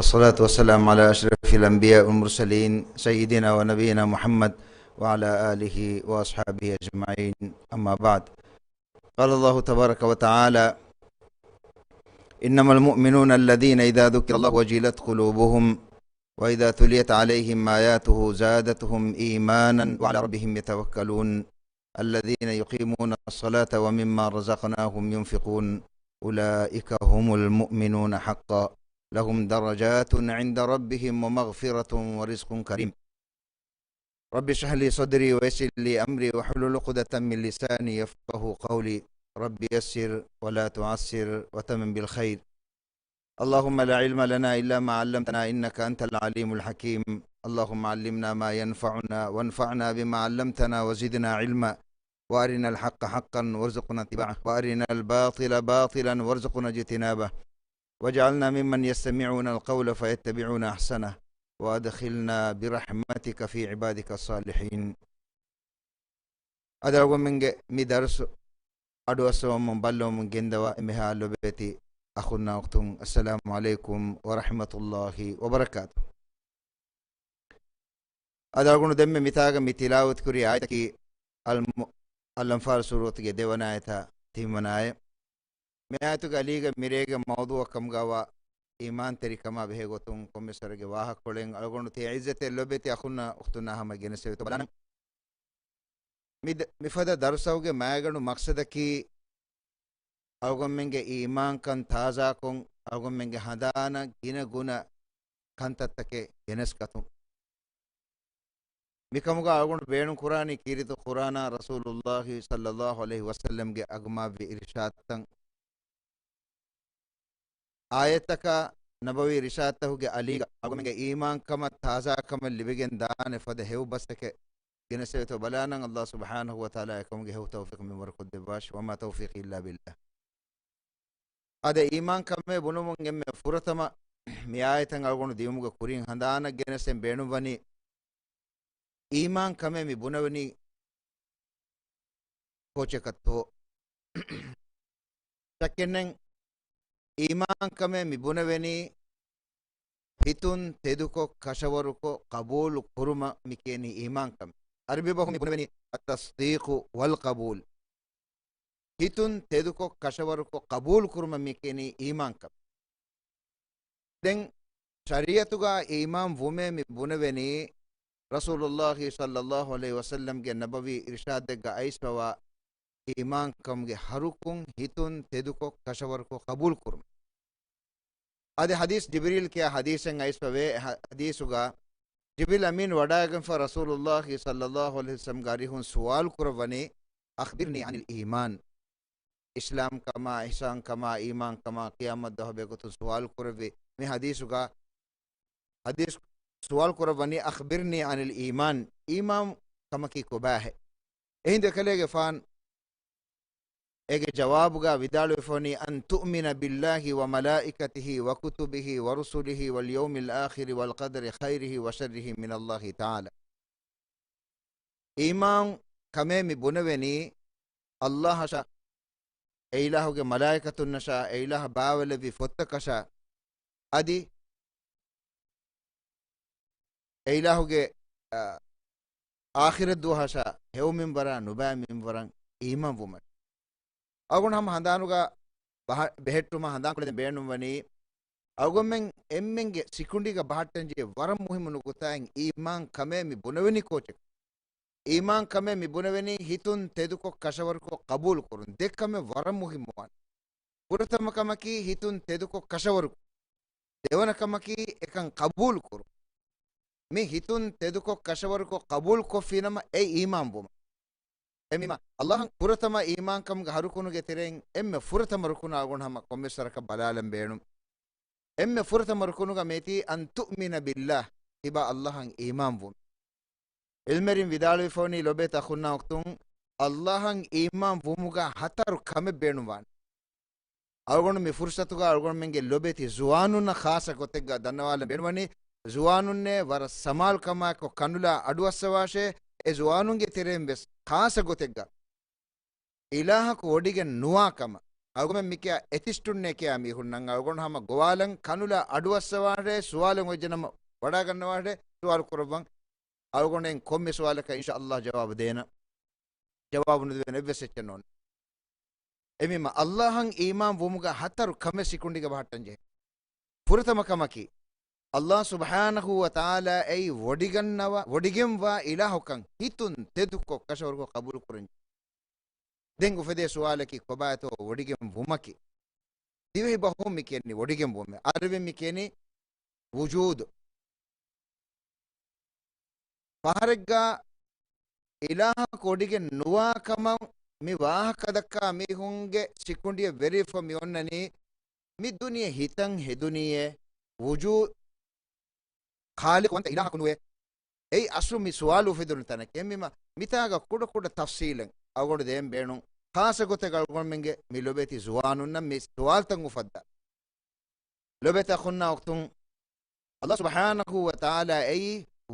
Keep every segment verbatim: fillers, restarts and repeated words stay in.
والصلاة والسلام على أشرف الأنبياء والمرسلين سيدنا ونبينا محمد وعلى آله وأصحابه أجمعين. أما بعد. قال الله تبارك وتعالى: إنما المؤمنون الذين إذا ذكر الله وجلت قلوبهم وإذا تليت عليهم آياته زادتهم إيمانا وعلى ربهم يتوكلون. الذين يقيمون الصلاة ومما رزقناهم ينفقون. أولئك هم المؤمنون حقا. لهم درجات عند ربهم ومغفرة ورزق كريم. رب اشرح لي صدري ويسر لي أمري واحلل عقدة من لساني يفقهوا قولي. رب يسر ولا تعسر وتمم بالخير. اللهم لا علم لنا إلا ما علمتنا إنك أنت العليم الحكيم. اللهم علمنا ما ينفعنا وانفعنا بما علمتنا وزدنا علما. وأرنا الحق حقا وارزقنا اتباعه وأرنا الباطل باطلا وارزقنا اجتنابه. واجعلنا ممن يستمعون القول فيتبعون أحسنه. وأدخلنا برحمتك في عبادك الصالحين. އަދި އަޅުގަނޑުމެންގެ މި ދަރުސު އަޑުއައްސަވަމުން ބައްލަވަމުން ގެންދަވާ އެންމެހާ ލޮބެތި އަޚުންނާ އުޚްތުން، އައްސަލާމު ޢަލައިކުމް ވަރަޙްމަތުﷲި ވަބަރަކާތު. އަދި އަޅުގަނޑު ދެންމެ މިތާގަ މި ތިލާވަތުކުރި އާޔަތަކީ އަލް-، އަލްއަންފާލް ސޫރަތުގެ ދެވަނަ އާޔަތާ ތިންވަނަ އާޔަތް. މި އާޔަތުގެ އަލީގަ މިރޭގެ މައުޟޫޢަށް ކަމުގަވާ އީމާންތެރިކަމާ ބެހޭގޮތުން ކޮންމެސް ވަރެއްގެ ވާހަކަކޮޅެއް އަޅުގަނޑު ތި ޢިއްޒަތްތެރި ލޮބެތި އަޚުންނާ އުޚްތުންނާ ހަމަ ގެނެސްދެވޭތޯ ބަލާނަން. މި ދ-، މިފަދަ ދަރުސަކުގެ މައިގަނޑު މަޤްޞަދަކީ، އަޅުގަނޑުމެންގެ އީމާންކަން ތާޒާކޮށް، އަޅުގަނޑުމެންގެ ހަނދާނަށް ގިނަ ގުނަ ކަންތައްތަކެއް ގެނެސްގަތުން. މިކަމުގަ އަޅުގަނޑު ބޭނުންކުރާނީ ކީރިތި ޤުރްއާނާ ރަސޫލުﷲި ޞައްލަﷲު ޢަލައިހި ވަސައްލަމްގެ އަގުމާވި އިރުޝާދުތައް. އާޔަތަކާ ނަބަވީ ރިޝާދުތަކުގެ އަލީގަ އަޅުގަނޑުމެންގެ އީމާންކަމަށް ތާޒާކަމެއް ލިބިގެން ދާނެ ފަދަ ހެޔޮ ބަސްތަކެއް ގެނެސްދެވޭތޯ ބަލާނަން. ﷲ ސުބްޙާނަހޫ ވަތަޢާލާ އެކަމުގެ ހެޔޮ ތައުފީޤު މިންވަރު ކޮށްދެއްވާށި. وما توفيقي إلا بالله. އާދެ، އީމާންކަމޭ ބުނުމުން އެންމެ ފުރަތަމަ މި އާޔަތަށް އަޅުގަނޑު ދިޔުމުގެ ކުރިން ހަނދާނަށް ގެނެސްދޭން ބޭނުންވަނީ، އީމާންކަމޭ މި ބުނެވެނީ ކޯޗަކަށްތޯ؟ ޝައްކެއްނެތް، އީމާންކަމޭ މި ބުނެވެނީ ހިތުން ތެދުކޮށް، ކަށަވަރުކޮށް، ޤަބޫލު ކުރުމަށް މި ކިޔަނީ އީމާންކަމޭ. ޢަރަބި ބަހުން މި ބުނެވެނީ التصديق والقبول. ހިތުން ތެދުކޮށް، ކަށަވަރުކޮށް، ޤަބޫލު ކުރުމަށް މި ކިޔަނީ އީމާންކަމޭ. ދެން ޝަރީޢަތުގަ އީމާން ވުމޭ މި ބުނެވެނީ، ރަސޫލުﷲި ޞައްލަﷲު ޢަލައިހި ވަސައްލަމްގެ ނަބަވީ އިރުޝާދެއްގަ އައިސްފަވާ އީމާންކަމުގެ ހަރުކުން ހިތުން ތެދުކޮށް، ކަށަވަރުކޮށް، ޤަބޫލު ކުރުން. އަދި ޙަދީޘް ޖިބްރީލް ކިޔާ ޙަދީޘެއް އައިސްފަވޭ. ޙަދީޘުގަ ޖިބްރީލް އަމީން ވަޑައިގެންފަ ރަސޫލުﷲި ޞައްލަﷲު ޢަލައިހި ވަސައްލަމްގެ އަރިހުން ސުވާލު ކުރައްވަނީ، أخبرني عن الإيمان. އިސްލާމްކަމާ، އިޙްސާންކަމާ، އީމާންކަމާ، ޤިޔާމަތް ދުވަހާ ބެހޭގޮތުން ސުވާލު ކުރެއްވި މި ޙަދީޘުގަ، ޙަދީޘް ސުވާލު ކުރައްވަނީ، أخبرني عن الإيمان، އީމާން ކަމަކީ ކޮބާހޭ؟ އެހިނދު އެކަލޭގެފާނު އޭގެ ޖަވާބުގަ ވިދާޅުވެފަވަނީ، أن تؤمن بالله وملائكته وكتبه ورسله واليوم الآخر والقدر خيره وشره من الله تعالى. އީމާން ކަމޭ މި ބުނެވެނީ، ﷲ އަށާ، އެއިލާހުގެ މަލާއިކަތުންނަށާ، އެއިލާހަށް ބާވައިލެއްވި ފޮތްތަކަށާ، އަދި އެއިލާހުގެ، އަ، އާޚިރަތްދުވަހަށާ ހެޔޮ މިންވަރާ ނުބައި މިންވަރަށް އީމާން ވުމަށް. އަޅުގަނޑު ހަމަ ހަނދާނުގަ ބަހަ-، ބެހެއްޓުމަށް ހަނދާންކޮށްލަން ބޭނުންވަނީ، އަޅުގަނޑުމެން އެންމެންގެ ސިކުނޑީގަ ބަހައްޓަންޖެހޭ ވަރަށް މުހިއްމު ނުކުތާއެއް އީމާން ކަމޭ މި ބުނެވެނީ ކޯޗެއް. އީމާން ކަމޭ މި ބުނެވެނީ ހިތުން ތެދުކޮށް، ކަށަވަރުކޮށް، ޤަބޫލު ކުރުން. ދެ ކަމެއް ވަރަށް މުހިއްމުވާނެ. ފުރަތަމަ ކަމަކީ ހިތުން ތެދުކޮށް، ކަށަވަރު. ދެވަނަ ކަމަކީ އެކަން ޤަބޫލު ކުރުން. މި ހިތުން ތެދުކޮށް، ކަށަވަރުކޮށް، ޤަބޫލު ކޮށްފިނަމަ އެ އީމާން ވުމަށް. އެމީމާ، ﷲ އަށް ފުރަތަމަ އީމާންކަމުގެ ހަރުކުނުގެ ތެރެއިން އެންމެ ފުރަތަމަ ރުކުނާ އަޅުގަނޑު ހަމަ ކޮންމެސް ވަރަކަށް ބަލާލަން ބޭނުން. އެންމެ ފުރަތަމަ ރުކުނުގަ މިއޮތީ أن تؤمن بالله، ތިބާ ﷲ އަށް އީމާން ވުން. ޢިލްމުވެރިން ވިދާޅުވެފަވަނީ ލޮބޭ އަޚުންނާ އުޚްތުން، ﷲ އަށް އީމާން ވުމުގަ ހަތަރު ކަމެއް ބޭނުންވާނެ. އަޅުގަނޑު މި ފުރުޞަތުގަ އަޅުގަނޑުމެންގެ ލޮބޭތި ޒުވާނުންނަށް ޚާއްޞަ ގޮތެއްގަ ދަންނަވާލަން ބޭނުންވަނީ، ޒުވާނުންނޭ ވަރަށް ސަމާލުކަމާއެކު ކަނުލާ އަޑުއައްސަވާށޭ، އެ ޒުވާނުންގެ ތެރެއިން ވެސް ޚާއްޞަ ގޮތެއްގަ އިލާހަކު ވޮޑިގެން ނުވާ ކަމަށް، އަޅުގަނޑުމެން މިކިޔާ އެތިސްޓުންނޭ ކިޔާ މީހުންނަށް އަޅުގަނޑު ހަމަ ގޮވާލަން ކަނުލާ އަޑުއައްސަވާށޭ، ސުވާލެއް އޮތްޖެނަމަ ވަޑާގަންނަވާށޭ، ސުވާލު ކުރައްވަން. އަޅުގަނޑު ކޮންމެ ސުވާލަކަށް އިންޝާﷲ ޖަވާބު ދޭނަ. ޖަވާބު ނުދެވޭނެ އެއްވެސް އެއްޗެއް ނޯން. އެމީމަ ﷲ އަށް އީމާން ވުމުގަ ހަތަރު ކަމެއް ސިކުނޑިގަ ބަހައްޓަން ޖެހޭ. ފުރަތަމަ ކަމަކީ، ﷲ ސުބްޙާނަހޫ ވަތަޢާލާ އެއީ ވޮޑިގަންނަވާ، ވޮޑިގެންވާ އިލާހުކަން ހިތުން ތެދުކޮށް ކަށަވަރުކޮށް ޤަބޫލު ކުރަން. ދެން އުފެދޭ ސުވާލަކީ، ކޮބާތޯ ވޮޑިގެން ވުމަކީ؟ ދިވެހި ބަހުން މި ކިޔަނީ ވޮޑިގެން ވުމޭ. އަރަބިން މި ކިޔަނީ ވުޖޫދު. ފަހަރެއްގަ އިލާހަކު ވޮޑިގެން ނުވާ ކަމަށް މި ވާހަކަ ދައްކާ މީހުންގެ ސިކުނޑިއަށް ވެރިފަ މި އޮންނަނީ، މި ދުނިޔެ ހިތަން ހެދުނީއޭ، ވުޖޫ، ޚާލިޤުވަންތަ އިލާހަކު ނުވޭ. އެއީ އަސްލު މި ސުވާލު އުފެދުނު ތަނެކޭ. އެހެންވީމަ މިތާގަ ކުޑަ ކުޑަ ތަފްސީލެއް އަޅުގަނޑު ދޭން ބޭނުން. ޚާއްޞަ ގޮތެއް އަޅުގަނޑުމެންގެ މި ލޮބެތި ޒުވާނުންނަށް މި ސުވާލުތައް އުފައްދާ. ލޮބެތި އަޚުންނާ އުޚްތުން، ﷲ ސުބްޙާނަހޫ ވަތަޢާލާ އެއީ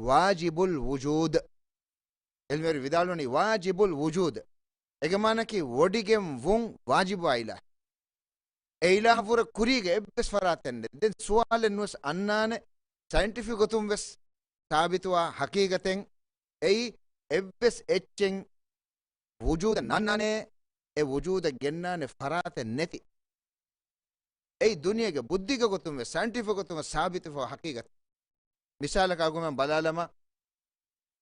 ވާޖިބުލް ވުޖޫދު. ޢިލްމުވެރި ވިދާޅުވަނީ ވާޖިބުލް ވުޖޫދު. އޭގެ މާނައަކީ ވޮޑިގެން ވުން ވާޖިބުވާ އިލާހެއް. އެ އިލާހަށްވުރެ ކުރީގެ އެއްވެސް ފަރާތެއް ނެތް. ދެން ސުވާލެއް ނުވެސް އަންނާނެ، ސައިންޓިފިކް ގޮތުން ވެސް ސާބިތުވާ ހަޤީޤަތެއް. އެއީ އެއްވެސް އެއްޗެއް ވުޖޫދަށް ނާންނާނެ، އެ ވުޖޫދަށް ގެންނާނެ ފަރާތެއް ނެތި. އެއީ ދުނިޔޭގެ ބުއްދީގެ ގޮތުން ވެސް، ސައިންޓިފިކް ގޮތުން ވެސް ސާބިތުވާ ހަޤީޤަތެއް. މިސާލަކަށް އަޅުގަނޑުމެން ބަލާލަމާ،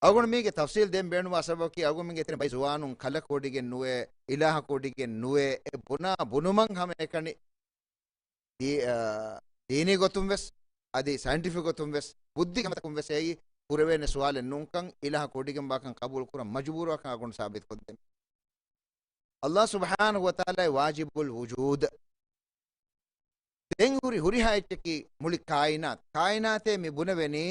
އަޅުގަނޑު މީގެ ތަފްސީލް ދޭން ބޭނުންވާ ސަބަބަކީ، އަޅުގަނޑުމެންގެ ތެރެ ބައި ޒުވާނުން ކަލަކު ވޮޑިގެން ނުވޭ، އިލާހަކު ވޮޑިގެން ނުވޭ، އެ ބުނާ ބުނުމަށް ހަމައެކަނި ދީ-، އާ، ދީނީ ގޮތުން ވެސް، އަދި ސައިންޓިފިކް ގޮތުން ވެސް، ބުއްދީގެ ހަމަތަކުން ވެސް އެއީ ކުރެވޭނެ ސުވާލެއް ނޫންކަން، އިލާހަކު ވޮޑިގެންވާކަން ޤަބޫލު ކުރަން މަޖުބޫރުވާކަން އަޅުގަނޑު ސާބިތު ކޮށްދޭން. ﷲ ސުބްޙާނަހޫ ވަތަޢާލާ ވާޖިބުލް ވުޖޫދު. ދެން ހުރި ހުރިހާ އެއްޗަކީ މުޅި ކާއިނާތު. ކާއިނާތޭ މި ބުނެވެނީ،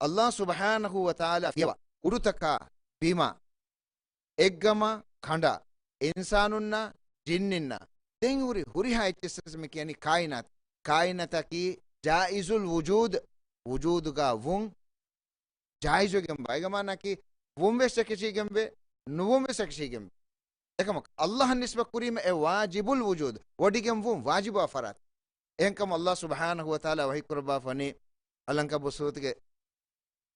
ﷲ ސުބްޙާނަހޫ ވަތަޢާލާ ފިޔަވާ، އުޑުތަކާ، ބިމާ، އެއްގަމާ، ކަނޑާ، އިންސާނުންނާ، ޖިންނިންނާ، ދެން ހުރި ހުރިހާ އެއްޗެއްސަސް މި ކިޔަނީ ކާއިނާތު. ކާއިނާތަކީ ޖާއިޒުލް ވުޖޫދު، ވުޖޫދުގަ ވުން ޖާއިޒުވެގެންވާ. އޭގެ މާނައަކީ، ވުން ވެސް އެކަށީގެންވޭ، ނުވުން ވެސް އެކަށީގެންވޭ. އެކަމަކު، ﷲ އަށް ނިސްބަތް ކުރީމަ އެ ވާޖިބުލް ވުޖޫދު، ވޮޑިގެން ވުން ވާޖިބުވާ ފަރާތެއް. އެހެންކަމުން ﷲ ސުބްޙާނަހޫ ވަތަޢާލާ ވަޙީ ކުރައްވާފަނީ، އަލްޢަންކަބޫތު ސޫރަތުގެ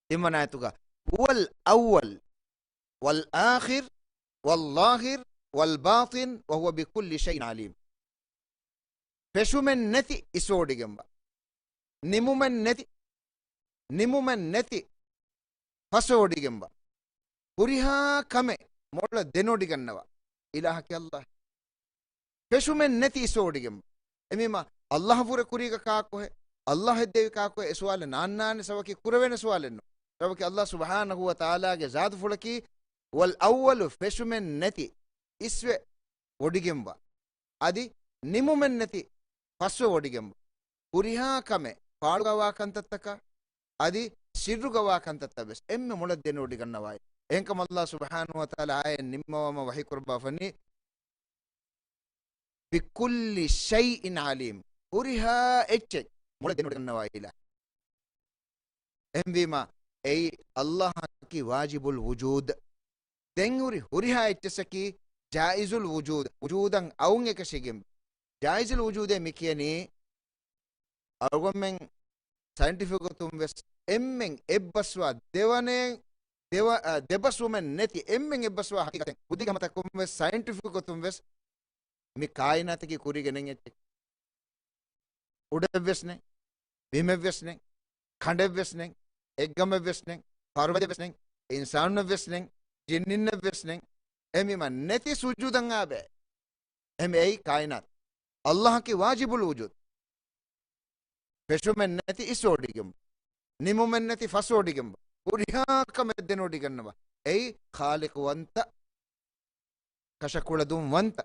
ތިންވަނަ އާޔަތުގަ، هو الأول والآخر والظاهر والباطن وهو بكل شيء عليم. ފެށުމެއް ނެތި އިސްވޮޑިގެންވާ. ނިމުމެއް ނެތި، ނިމުމެއް ނެތި ފަސްވޮޑިގެންވާ. ހުރިހާ ކަމެއް މޮޅަށް ދެންވޮޑިގަންނަވާ އިލާހަކީ ﷲ. ފެށުމެއް ނެތި އިސްވޮޑިގެންވާ. އެމީމާ ﷲ ވުރެ ކުރީގަ ކާކުހޭ؟ ﷲ ހެއްދެވި ކާކުހޭ؟ އެ ސުވާލެއް ނާންނާނެ. ސަބަބަކީ ކުރެވޭނެ ސުވާލެއް ނޫން. ސަބަބަކީ ﷲ ސުބްޙާނަހޫ ވަތަޢާލާގެ ޒާތުފުޅަކީ ވަލް އައްވަލު، ފެށުމެއް ނެތި އިސްވެ ވޮޑިގެންވާ. އަދި ނިމުމެއް ނެތި ފަސްވެ ވޮޑިގެންވާ. ހުރިހާ ކަމެއް ފާޅުގަވާ ކަންތައްތަކާ، އަދި ސިއްރުގަވާ ކަންތައްތައް ވެސް އެންމެ މޮޅަށް ދެނެވޮޑިގަންނަވާ. އެހެންކަމުން ﷲ ސުބްޙާނަހޫ ވަތަޢާލާ އާޔަތް ނިންމަވަމަ ވަޙީ ކުރައްވާފަނީ، بكل شيء عليم. ހުރިހާ އެއްޗެއް މޮޅަށް ދެނެވޮޑިގަންނަވާ އިލާހު. އެހެންވީމަ، އެއީ ﷲ އަކީ ވާޖިބުލް ވުޖޫދު. ދެން ހުރި ހުރިހާ އެއްޗެއްސަކީ ޖާއިޒުލް ވުޖޫދު. ވުޖޫދަށް އައުން އެކަށީގެން. ޖާއިޒުލް ވުޖޫދޭ މި ކިޔަނީ، އަޅުގަނޑުމެން ސައިންޓިފިކް ގޮތުން ވެސް އެންމެން އެއްބަސްވާ ދެވަނޭ، ދެވަ-، އަ، ދެބަސްވުމެއް ނެތި އެންމެން އެއްބަސްވާ ހަޤީޤަތެއް. ބުއްދީގެ ހަމަތަކުން ވެސް ސައިންޓިފިކް ގޮތުން ވެސް މި ކާއިނާތަކީ ކުރީގެ ނެތް އެއްޗެއް. އުޑެއްވެސް ނެތް، ބިމެއްވެސް ނެތް، ކަނޑެއްވެސް ނެތް، އެއްގަމެއްވެސް ނެތް، ފަރުބަދައެއްވެސް ނެތް، އިންސާނުންނެއްވެސް ނެތް، ޖިންނިންނެއްވެސް ނެތް. އެހެންވީމަ ނެތި ސުޖޫދަށް އާބެ. އެހެން އެއީ ކާއިނާތު. ﷲ އަކީ ވާޖިބުލް ވުޖޫދު. ފެށުމެއް ނެތި އިސްވޮޑިގެން. ނިމުމެއް ނެތި ފަސްވޮޑިގެން. ހުރިހާ ކަމެއް ދެނެވޮޑިގަންނަވާ. އެއީ ޚާލިޤުވަންތަ، ކަށަކުޅަދުންވަންތަ،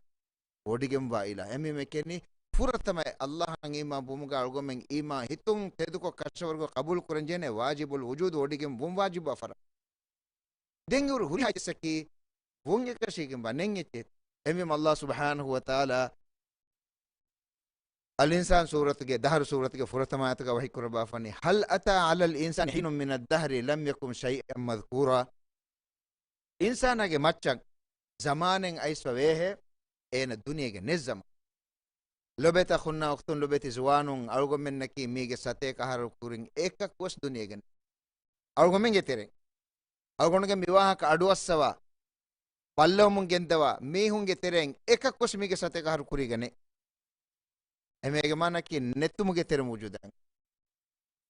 ވޮޑިގެންވާ އިލާހު. އެހެންވީމަ މި ކިޔަނީ ފުރަތަމަ ﷲ އަށް އީމާން ވުމުގަ އަޅުގަނޑުމެން އީމާން ހިތުން ތެދުކޮށް ކަށަވަރުކޮށް ޤަބޫލު ކުރަން ޖެހޭނެ ވާޖިބުލް ވުޖޫދު، ވޮޑިގެން ވުން ވާޖިބުވާ ފަރާތް. ދެން ހުރި ހުރިހާ އެއްޗަކީ ވުން އެކަށީގެންވާ ނެތް އެއްޗެއް. އެހެންވީމަ ﷲ ސުބްޙާނަހޫ ވަތަޢާލާ އަލް އިންސާން ސޫރަތުގެ، ދަހަރު ސޫރަތުގެ ފުރަތަމަ އާޔަތުގަ ވަޙީ ކުރައްވާފަނީ، هل أتى على الإنسان حين من الدهر لم يكن شيئا مذكورا. އިންސާނާގެ މައްޗަށް ޒަމާނެއް އައިސްފަ ވޭހޭ، އޭނަ ދުނިޔޭގެ ނެތް ޒަމާން. ލޮބެތި އަޚުންނާ އުޚްތުން، ލޮބެތި ޒުވާނުން، އަޅުގަނޑުމެންނަކީ މީގެ ސަތޭކަ އަހަރު ކުރިން އެކަކުވެސް ދުނިޔޭގެ ނެތް. އަޅުގަނޑުމެންގެ ތެރެއިން، އަޅުގަނޑުގެ މި ވާހަކަ އަޑުއައްސަވާ، ބައްލަވަމުން ގެންދަވާ މީހުންގެ ތެރެއިން އެކަކުވެސް މީގެ ސަތޭކަ އަހަރު ކުރީގަ ނެތް. އެމީގެ މާނައަކީ ނެތުމުގެ ތެރެއިން ވުޖޫދަށް.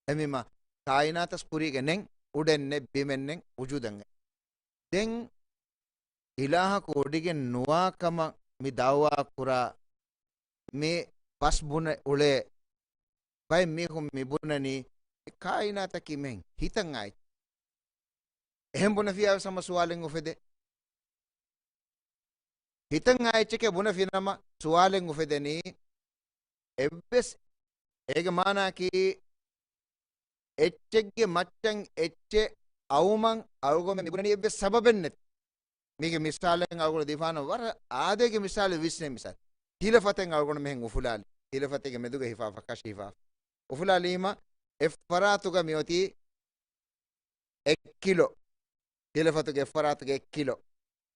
އެމީމާ ކާއިނާތަސް ކުރީގަ ނެތް، އުޑެއް ނެތް، ބިމެއް ނެތް، ވުޖޫދަށް. ދެން އިލާހަކު ވޮޑިގެން ނުވާ ކަމަށް މި ދައުވާ ކުރާ މި ބަސް ބުނެ އުޅޭ ބައެއް މީހުން މި ބުނަނީ، މި ކާއިނާތަކީ މިހެން ހިތަށް އާ އެއްޗެއް. އެހެން ބުނެފިއްޔާވެސް ހަމަ ސުވާލެއް އުފެދޭ. ހިތަށް އާ އެއްޗެކޭ ބުނެފިނަމަ ސުވާލެއް އުފެދެނީ، އެއްވެސް އޭގެ މާނައަކީ އެއްޗެއްގެ މައްޗަށް އެއްޗެއް އައުމަށް އަޅުގަނޑު މި ބުނަނީ އެއްވެސް ސަބަބެއް ނެތި. މީގެ މިސާލެއް އަޅުގަނޑު ދީފާނަ ވަރަށް އާދައިގެ މިސާލެއް ވިސްނޭ މިސާލެއް. ތިލަފަތެއް އަޅުގަނޑު މިހެން އުފުލާލި. ތިލަފަތެއްގެ މެދުގަ ހިފާފަ، ކަށި ހިފާފަ. އުފުލާލީމަ އެއްފަރާތުގަ މިއޮތީ އެއް ކިލޯ. ތިލަފަތުގެ އެއްފަރާތުގަ އެއް ކިލޯ.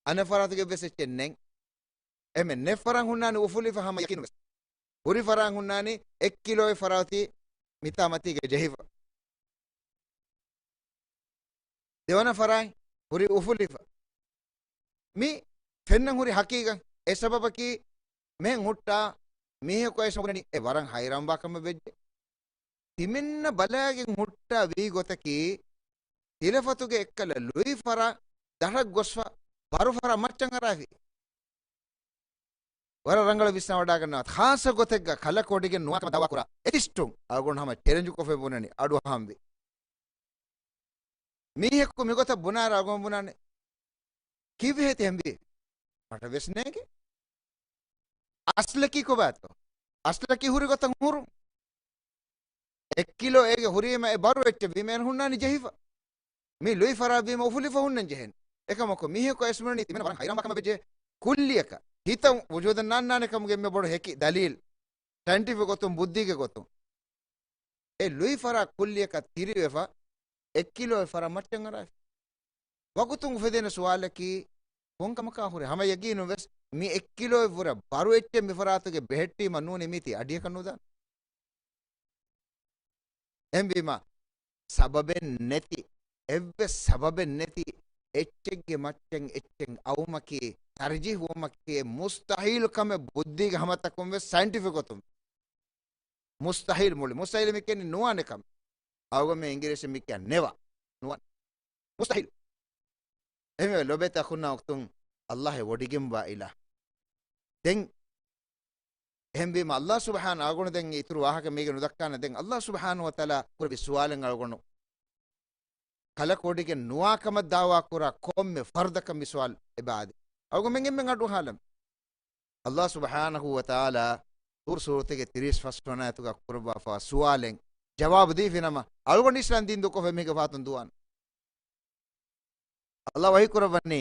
އަނެއް ފަރާތުގެ އެއްވެސް އެއްޗެއް ނެތް. އެމެ ނެތް ފަރާތް ހުންނާނީ އުފުލިފަ ހަމަ ޔަޤީނުވެސް. ހުރި ފަރާތް ހުންނާނީ އެއް ކިލޯއެއް ފަރާތީ މިތާ މަތީގަ ޖެހިފަ. ދެވަނަ ފަރާތް ހުރި އުފުލިފަ. މި ފެންނަން ހުރި ހަޤީޤަތް. އެ ސަބަބަކީ މިހެން ހުއްޓާ މީހަކު އައިސް ބުނަނީ އެ ވަރަށް ހައިރާންވާ ކަމެއް ވެއްޖެ. ތިމެންނަ ބަލައިގެން ހުއްޓާ ވީ ގޮތަކީ، ތިލަފަތުގެ އެއްކަލަ ލުއި ފަރާތް ދަށަށް ގޮސްފަ ބަރު ފަރާތް މައްޗަށް އަރާފި. ވަރަށް ރަނގަޅަށް ވިސްނާވަޑައިގަންނަވާ. ޚާއްޞަ ގޮތެއްގަ ކަލަކު ވޮޑިގެން ނުވާ ކަމަށް ދައުވާ ކުރާ އެތިސްޓުން އަޅުގަނޑު ހަމަ ޗެލެންޖު ކޮށްފަ ބުނަނީ އަޑުއަހަންވީ. މީހަކު މިގޮތަށް ބުނާއިރު އަޅުގަނޑު ބުނާނެ، ކީއްވެ ހޭތި އެހެންވީ؟ މަޓަށް ވެސް ނޭނގެ. އަސްލަކީ ކޮބާތޯ؟ އަސްލަކީ ހުރި ގޮތަށް ހުރުން. އެއް ކިލޯ އޭގެ ހުރީމަ އެ ބަރު އެއްޗެއް ވީމަ އޭނަ ހުންނާނީ ޖެހިފަ. މި ލުއި ފަރާތް ވީމަ އުފުލިފަ ހުންނަން ޖެހޭނެ. އެކަމަކު މީހަކު އައިސް ބުނަނީ ތިމެން ވަރަށް ހައިރާންވާ ކަމެއް ވެއްޖެ. ކުއްލިއަކަށް ހިތަށް ވުޖޫދަށް ނާންނާނެ ކަމުގެ އެންމެ ބޮޑު ހެކި ދަލީލް، ސައިންޓިފިކް ގޮތުން، ބުއްދީގެ ގޮތުން، އެ ލުއި ފަރާތް ކުއްލިއަކަށް ތިރިވެފަ، އެއް ކިލޯއެއް ފަރާތް މައްޗަށް އަރާފި. ވަގުތުން އުފެދޭނެ ސުވާލަކީ، ކޮންކަމަކާ ހުރެ؟ ހަމަ ޔަގީނުން ވެސް މި އެއް ކިލޯއަށްވުރެ ބަރު އެއްޗެއް މި ފަރާތުގެ ބެހެއްޓީމަ ނޫނީ މީތި އަޑިއަކަށް ނުދާނެ. އެހެންވީމަ، ސަބަބެއް ނެތި، އެއްވެސް ސަބަބެއް ނެތި އެއްޗެއްގެ މައްޗަށް އެއްޗެއް އައުމަކީ، ތަރްޖީޙު ވުމަކީ މުސްތަޙީލު ކަމެއް ބުއްދީގެ ހަމަތަކުން ވެސް ސައިންޓިފިކް ގޮތުން. މުސްތަޙީލް މުޅި. މުސްތަޙީލް މި ކިޔަނީ ނުވާނެ ކަމެއް. އަޅުގަނޑުމެން އިނގިރޭސިން މި ކިޔަނީ ނެވަ. ނުވާނެ. މުސްތަޙީލް. އެހެންވެ ލޮބެތި އަޚުންނާ އުޚްތުން، ﷲ އެ ވޮޑިގެންވާ އިލާހު. ދެން އެހެންވީމަ، ﷲ ސުބްޙާނަ، އަޅުގަނޑު ދެން އިތުރު ވާހަކަ މީގެ ނުދައްކާނެ. ދެން ﷲ ސުބްޙާނަހޫ ވަތަޢާލާ ކުރެއްވި ސުވާލެއް އަޅުގަނޑު ކަލަކު ވޮޑިގެން ނުވާ ކަމަށް ދައުވާ ކުރާ ކޮންމެ ފަރުދަކަށް މި ސުވާލު އެބަ އާދޭ. އަޅުގަނޑުމެން އެންމެން އަޑުއަހާލަން. ﷲ ސުބްޙާނަހޫ ވަތަޢާލާ ޠޫރު ސޫރަތުގެ ތިރީސް ފަސް ވަނަ އާޔަތުގަ ކުރައްވާފަވާ ސުވާލެއް ޖަވާބު ދީފިނަމަ، އަޅުގަނޑު އިސްލާމް ދީން ދޫކޮށްފަ މީގެ ފަހަތުން ދުވާން. ﷲ ވަޙީ ކުރައްވަނީ،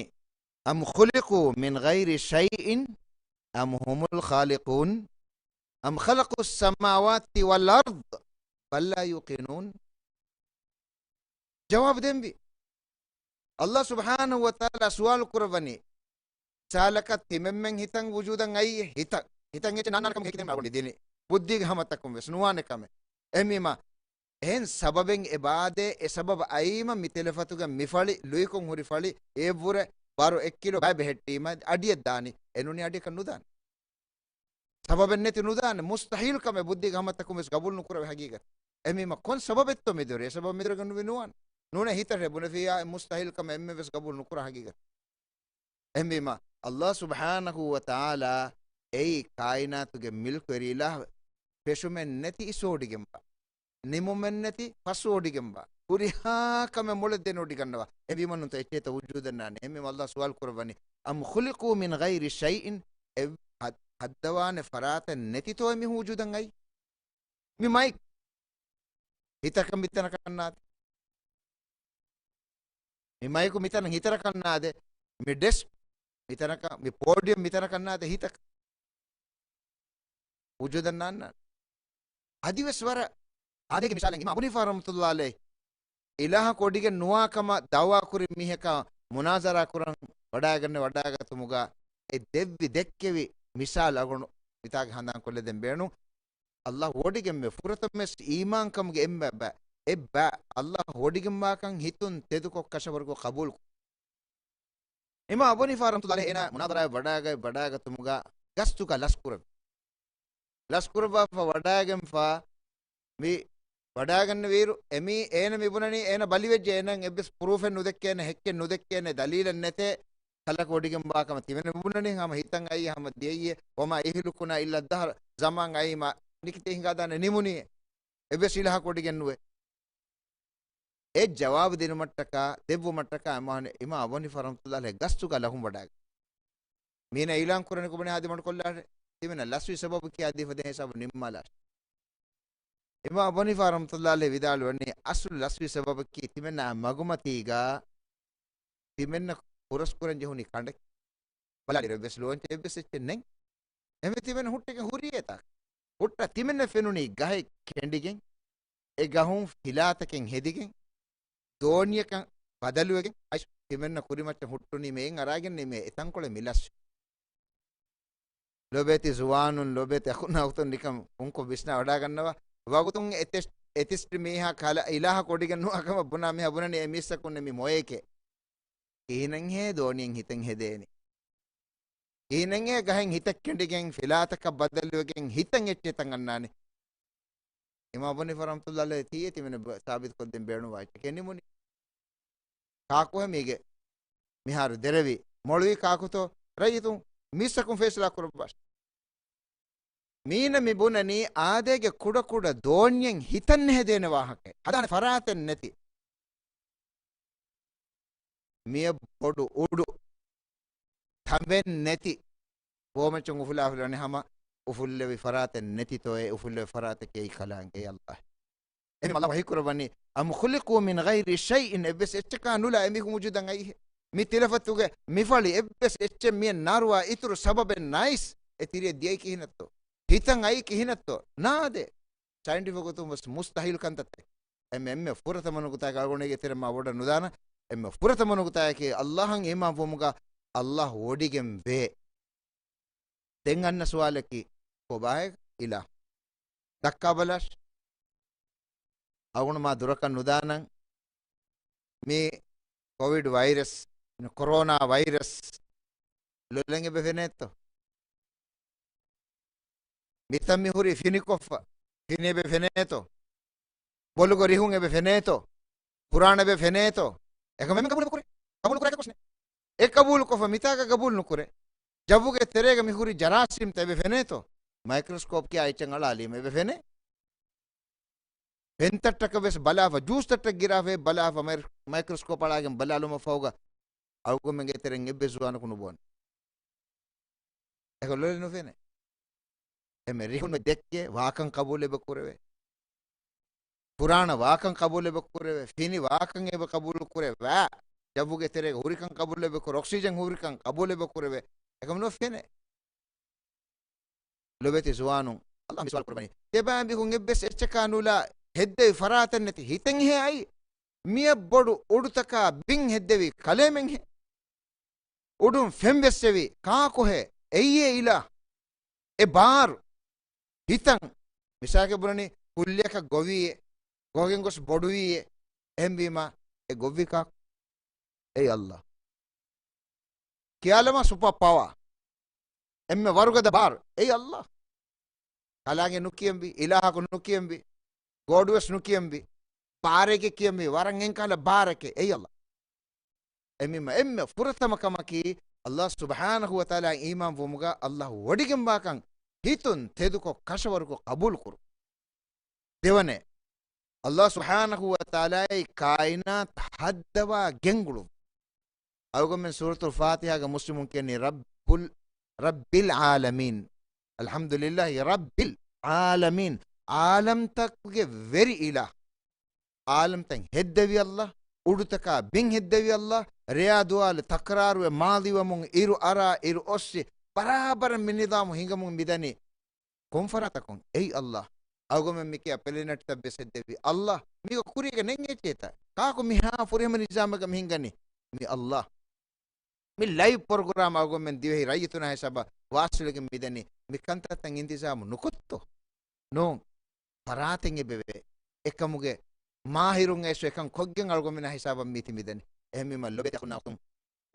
أَمْ خُلِقُوا مِنْ غَيْرِ شَيْءٍ أَمْ هُمُ الْخَالِقُونَ. أَمْ خَلَقُوا السَّمَاوَاتِ وَالْأَرْضَ بَل لَّا يُوقِنُونَ. ޖަވާބު ދެންވީ، ﷲ ސުބްޙާނަހޫ ވަތަޢާލާ ސުވާލު ކުރައްވަނީ، ސާލަކަށް ތިމެންމެން ހިތަށް ވުޖޫދަށް އައީ ހިތަށް، ހިތަށް އެއްޗެއް ނާންނާނެ ކަމުގެ ހެކިތައް އަޅުގަނޑު ދިނީ. ބުއްދީގެ ހަމަތަކުން ވެސް ނުވާނެ ކަމެއް. އެހެންވީމަ، އެހެން ސަބަބެއް އެބައާދޭ، އެ ސަބަބަށް އައީމަ މި ތިލަފަތުގަ މި ފަޅި، ލުއިކޮށް ހުރި ފަޅި، އެއަށްވުރެ ބަރު އެއް ކިލޯ ބައެއް ބެހެއްޓީމަ އަޑިއަށް ދާނީ. އެ ނޫނީ އަޑިއަކަށް ނުދާނެ. ސަބަބެއް ނެތި ނުދާނެ. މުސްތަޙީލް ކަމެއް ބުއްދީގެ ހަމަތަކުން ވެސް ގަބޫލު ނުކުރެވޭ ހަގީގަތެއް. އެހެންވީމަ ކޮން ސަބަބެއްތޯ މި ދުރޭ؟ އެ ސަބަބު މި ދުރަކަށް ނުވި ނުވާނެ. ނޫނޭ ހިތަށޭ ބުނެފިއްޔާ މުސްތަޙީލް ކަމެއް އެންމެ ވެސް ގަބޫލު ނުކުރާ ހަގީގަތެއް. އެހެންވީމަ، ﷲ ސުބްޙާނަހޫ ވަތަޢާލާ އެއީ ކާއިނާތުގެ މިލްކުވެރި އިލާހު، ފެށުމެއް ނެތި އިސް ވޮޑިގެންވާ، ނިމުމެއް ނެތި ފަސް ވޮޑިގެންވާ، ހުރިހާ ކަމެއް މޮޅަށް ދެނެވޮޑިގަންނަވާ. އެހެންވީމަ ނޫންތޯ އެއްޗެއްތޯ ވުޖޫދަށް ނާންނާނެ. އެހެންވީމަ ﷲ ސުވާލު ކުރައްވަނީ، أَمْ خُلِقُوا مِنْ غَيْرِ شَيْءٍ، އެ ހައް-، ހައްދަވާނެ ފަރާތެއް ނެތިތޯ އެމީހުން ވުޖޫދަށް އައީ؟ މި މައިކް ހިތަކަށް މިތަނަކަށް ނާދޭ. މި މައިކު މިތަނަށް ހިތަކަށް ނާދޭ. މި ޑެސްކް މިތަނަކަށް، މި ޕޯޑިއަމް މިތަނަކަށް ނާދޭ ހިތަކަށް. ވުޖޫދަށް ނާންނާނެ. އަދިވެސް ވަރަށް އާދައިގެ މިސާލެއް އިމާމް އަބޫ ޙަނީފާ ރަޙްމަތުﷲ ޢަލައިހި އިލާހަކު ވޮޑިގެން ނުވާ ކަމަށް ދަޢުވާ ކުރި މީހަކާ މުނާޒަރާ ކުރަން ވަޑައިގަންނަ ވަޑައިގަތުމުގަ އެ ދެއްވި ދެއްކެވި މިސާލު އަޅުގަނޑު މިތާގެ ހަނދާން ކޮށްލަދެން ބޭނުން. އައްލާހު ވޮޑިގެންވޭ ފުރަތަމަވެސް އީމާންކަމުގެ އެއްބަ، އެއްބަ، އައްލާހު ވޮޑިގެންވާކަން ހިތުން ތެދުކޮށް ކަށަވަރުކޮށް ޤަބޫލު. އިމާ އަބޫ ޙަނީފާ ރަޙްމަތުﷲ ޢަލައިހި އޭނާ މުނާޒަރާއަށް ވަޑާގަތް، ވަޑާގަތުމުގަ ގަސްތުގަ ލަސްކުރައްވި. ލަސްކުރައްވާފަ ވަޑާގެންފަ މި ވަޑާގަންނަވިއިރު، އެމީ އޭނަ މި ބުނަނީ، އޭނަ ބަލިވެއްޖެ، އޭނަ އެއްވެސް ޕްރޫފެއް ނުދެއްކޭނެ، ހެއްކެއް ނުދެއްކޭނެ، ދަލީލެއް ނެތޭ، ކަލަކު ވޮޑިގެންވާ ކަމަށް ތިމެން މި ބުނަނީ، ހަމަ ހިތަށް އައީ ހަމަ ދިޔައީ، ވަމާ ޔުހްލިކުނާ އިއްލައްދަހްރު، ޒަމާން އައީ މަ ނިކިތެ ހިނގާދާނެ ނިމުނީ، އެއްވެސް އިލާހަކު ވޮޑިގެން ނުވޭ. އެ ޖަވާބު ދިނުމަށްޓަކާ، ދެއްވުމަށްޓަކާ އިމާ، އިމާ އަބޫ ޙަނީފާ ރަޙްމަތުﷲ ޢަލައިހި ގަސްތުގަ ލަހުން ވަޑާގެ. މީނަ އިޢުލާން ކުރަނީ ކޮބާ ހަމަ ދިމަން ކޮށްލާށޭ. ތިމެންނަށް ލަސްވި ސަބަބަކީ އާދީ ފަދަ ހިސާބު ނިންމާލާށޭ. އިމާ އަބޫ ޙަނީފާ ރަޙްމަތުﷲ ޢަލައިހި ވިދާޅުވަނީ، އަސްލު ލަސްވި ސަބަބަކީ ތިމެންނާ މަގުމަތީގަ ތިމެންނަށް ހުރަސްކުރަން ޖެހުނީ ކަނޑެއް. ބަލާލި އެއްވެސް ލޯންޗެއް އެއްވެސް އެއްޗެއް ނެތް. އެހެންވެ ތިމެން ހުއްޓިގެން ހުރީ އެތާ. ހުއްޓަ ތިމެންނަށް ފެނުނީ ގަހެއް ކެނޑިގެން، އެ ގަހުން ފިލާތަކެއް ހެދިގެން، ދޯންޏަކަށް ބަދަލުވެގެން އައިސް ތިމެންނަށް ކުރިމައްޗަށް ހުއްޓުނީމޭ އެއް އަރާގެންނެވީމޭ އެތަންކޮޅެއް މި ލަސްވީ. ލޮބޭތި ޒުވާނުން، ލޮބޭތި އަޚުންނާ އުޚްތުން ނިކަން ފުންކޮށް ވިސްނާ ވަޑާގަންނަވާ. ވަގުތުން އެތިސް-، އެތިސްޓި މީހާ ކަލަ އިލާހަކު ވޮޑިގެން ނުވާ ކަމަށް ބުނާ މީހާ ބުނަނީ އެ މީސްތަކުންނެ މި މޮޔަކޭ. ކިހިނެއްހޭ ދޯނިއެއް ހިތަށް ހެދޭނީ؟ ކިހިނެއްހޭ ގަހެއް ހިތަށް ކެނޑިގެން ފިލާތަކަށް ބަދަލުވެގެން ހިތަށް އެއްޗެއް ހިތަށް އަންނާނީ؟ އިމާމް އަބޫ ޙަނީފާ ރަޙްމަތުﷲ ޢަލައިހި ތީއެ ތިމެން ސާބިތުކޮށްދޭން ބޭނުންވާ އެއްޗެކޭ ނިމުނީ. ކާކުހޭ މީގެ މިހާރު ދެރަވި މޮޅުވީ ކާކުތޯ؟ ރައްޔިތުން މީސްތަކުން ފޭސަލާ ކުރައްވާށޭ. މީނަ މި ބުނަނީ އާދޭގެ ކުޑަކުޑަ ދޯންޏެއް ހިތަށް ނެހެދޭނެ ވާހަކައެއް. ހަދާނެ ފަރާތެއް ނެތި. މިއަށް ބޮޑު އުޑު ތަނބެއް ނެތި. ބޯމައްޗަށް އުފުލާފައިވަނީ ހަމަ އުފުއްލެވި ފަރާތެއް ނެތިތޯއޭ، އުފުއްލެވި ފަރާތެކޭ ކަލާނގެ އައްލާހް. އެހެންވީމަ އައްލާހް ވަޙީކުރައްވަނީ، أم خلقوا من غير شيء، އެއްވެސް އެއްޗަކާ ނުލާ އެމީހުން ވުޖޫދަށް އައީހޭ. މި ތިލަފަތުގެ މި ފަޅި އެއްވެސް އެއްޗެއް މިއަށް ނާރުވާ އިތުރު ސަބަބެއް ނައިސް އެ ތިރިއަށް ދިޔައީ ކިހިނެއްތޯ؟ ހިތަށް އައީ ކިހިނެއްތޯ؟ ނާދޭ. ސައިންޓިފިކް ގޮތުން ވެސް މުސްތަހީލު ކަންތައްތައް. އެންމެ، އެންމެ ފުރަތަމަ ނުކުތާއަކީ އަޅުގަނޑުގެ ތެރެ މާ ވޮޑަށް ނުދާނަ. އެންމެ ފުރަތަމަ ނުކުތާއަކީ އައްލާހަށް އީމާންވުމުގަ އައްލާހް ވޮޑިގެން ވޭ. ދެން އަންނަ ސުވާލަކީ ކޮބާހޭ އިލާހު؟ ދައްކާބަލާށި. އަޅުގަނޑު މާ ދުރަކަށް ނުދާނަން. މި ކޮވިޑް ވައިރަސް، ކޮރޯނާ ވައިރަސް ލޮލަށް އެބަ ފެނޭތޯ؟ މިތަން މި ހުރީ ފިނިކޮށްފަ. ފިނި އެބަ ފެނޭތޯ؟ ބޮލުގަ ރިހުން އެބަ ފެނޭތޯ؟ ފުރާނަ އެބަ ފެނޭތޯ؟ އެކަމެއް ގަބޫލު ނުކުރޭ. ގަބޫލު ކުރާ ކަމެއް ނެތް. އެ ގަބޫލުކޮށްފަ މިތާގަ ގަބޫލު ނުކުރޭ. ޖައްވުގެ ތެރޭގަ މި ހުރި ޖަރާސީމްތައް އެބަ ފެނޭތޯ؟ މައިކްރޮސްކޯޕް ކިޔާ އެއްޗެއް އަޅާލީމަ އެބަ ފެނޭ. ފެންތައްޓަކަށް ވެސް ބަލާފަ، ޖޫސްތައްޓަށް ގިރާފަ ބަލާފަ، މައި-، މައިކްރޮސްކޯޕް އަޅާގެން ބަލާލުމަށް ފަހުގަ އަޅުގަނޑުމެންގެ ތެރެއިން އެއްވެސް ޒުވާނަކު ނުބޯނެ. އެކަން ލޮލެއް ނުފެނޭ. އެމެ ރިހުން ދެއްކޭ ވާކަން ޤަބޫލެއް ކުރެވޭ. ފުރާނަ ވާކަން ޤަބޫލެއް ކުރެވޭ. ފިނި ވާކަން އެބަ ޤަބޫލު ކުރެވޭ. ޖައްވުގެ ތެރޭގަ ހުރިކަން ޤަބޫލެއް ކުރެވޭ. އޮކްސިޖަން ހުރިކަން ޤަބޫލެއް ކުރެވޭ. އެކަމެއް ނުފެނޭ. ލޮބޭތި ޒުވާނުން، އައްލާހް މި ސުވާލު ކުރައްވަނީ. ތިޔަބައިމީހުން އެއްވެސް އެއްޗަކާ ނުލާ ހެއްދެވި ފަރާތެއް ނެތި ހިތެއްހޭ އައީ؟ މިއަށް ބޮޑު އުޑުތަކާ ބިން ހެއްދެވި ކަލޭމެންހޭ؟ އުޑުން ފެން ވެއްސެވި ކާކުހޭ؟ އެއީއޭ އިލާހް؟ އެ ބާރު ހިތަށް މިސާލަކަށް ބުނަނީ ކުއްލިއަކަށް ގޮވީއޭ، ގޮވަގެން ގޮސް ބޮޑުވީއޭ. އެހެންވީމަ އެ ގޮއްވި ކާކު؟ އެއީ އައްލާހް. ކިޔާލަމާ ސުޕަ ޕަވާ. އެންމެ ވަރުގަދަ ބާރު. އެއީ އައްލާހް. ކަލާނގެ ނުކިޔަންވީ، އިލާހަކު ނުކިޔަންވީ، ގޯޑުވެސް ނުކިޔަންވީ، ބާރެއްގެ ކިޔަންވީ، ވަރަށް އެންކަހަލަ ބާރެކޭ. އެއީ އައްލާހް. އެމީމަ އެންމެ ފުރަތަމަ ކަމަކީ، އައްލާހް ސުބްޙާނަހު ވަ ތަޢާލާ އީމާން ވުމުގަ އައްލާހް ވޮޑިގެންވާކަން ހިތުން ތެދުކޮށް ކަށަވަރުކޮށް ޤަބޫލު ކުރުން. ދެވަނަ، އައްލާހް ސުބްޙާނަހު ވަ ތަޢާލާއަށް ކާއިނާތު ހައްދަވާ ގެންގުޅުން. އަޅުގަނޑުމެން ސޫރަތުލް ފާތިޙާގަ މުސްލިމުން ކިޔަނީ ރައްބުލް، ރައްބިލް ޢާލަމީން. އަލްޙަމްދުލިއްލާހި ރައްބިލް ޢާލަމީން. ޢާލަމްތަކުގެ ވެރި އިލާހް. ޢާލަމްތައް ހެއްދެވި އައްލާހް، އުޑުތަކާ ބިން ހެއްދެވި އައްލާހް، ރެޔާ ދުވާލު ތަކްރާރުވެ މާޟީވަމުން އިރު އަރާ އިރު އޮއްސި ބަރާބަރަށް މި ނިޒާމު ހިނގަމުން މިދަނީ ކޮން ފަރާތަކުން؟ އެއީ އައްލާހް. އަޅުގަނޑުމެން މިކިޔާ ޕްލެނެޓްތައް ވެސް ހެއްދެވި އައްލާހް. މީގަ ކުރީގަ ނެތް އެއްޗެއްތަ؟ ކާކު މިހާ ފުރިހަމަ ނިޒާމެއްގަ މި ހިނގަނީ؟ މީ އައްލާހް. މި ލައިވް ޕްރޮގްރާމް އަޅުގަނޑުމެން ދިވެހި ރައްޔިތުންނާ ހިސާބަށް ވާސިލުވެގެން މިދަނީ. މި ކަންތައްތައް އިންތިޒާމު ނުކޮށްތޯ؟ ނޫން. ފަރާތެއް އެބަވޭ. އެކަމުގެ މާހިރުން އައިސް އެކަން ކޮށްގެން އަޅުގަނޑުމެންނާ ހިސާބަށް މީތި މިދަނީ. އެހެންވީމަ ލޮބެތި އަޚުންނާ އުޚްތުން،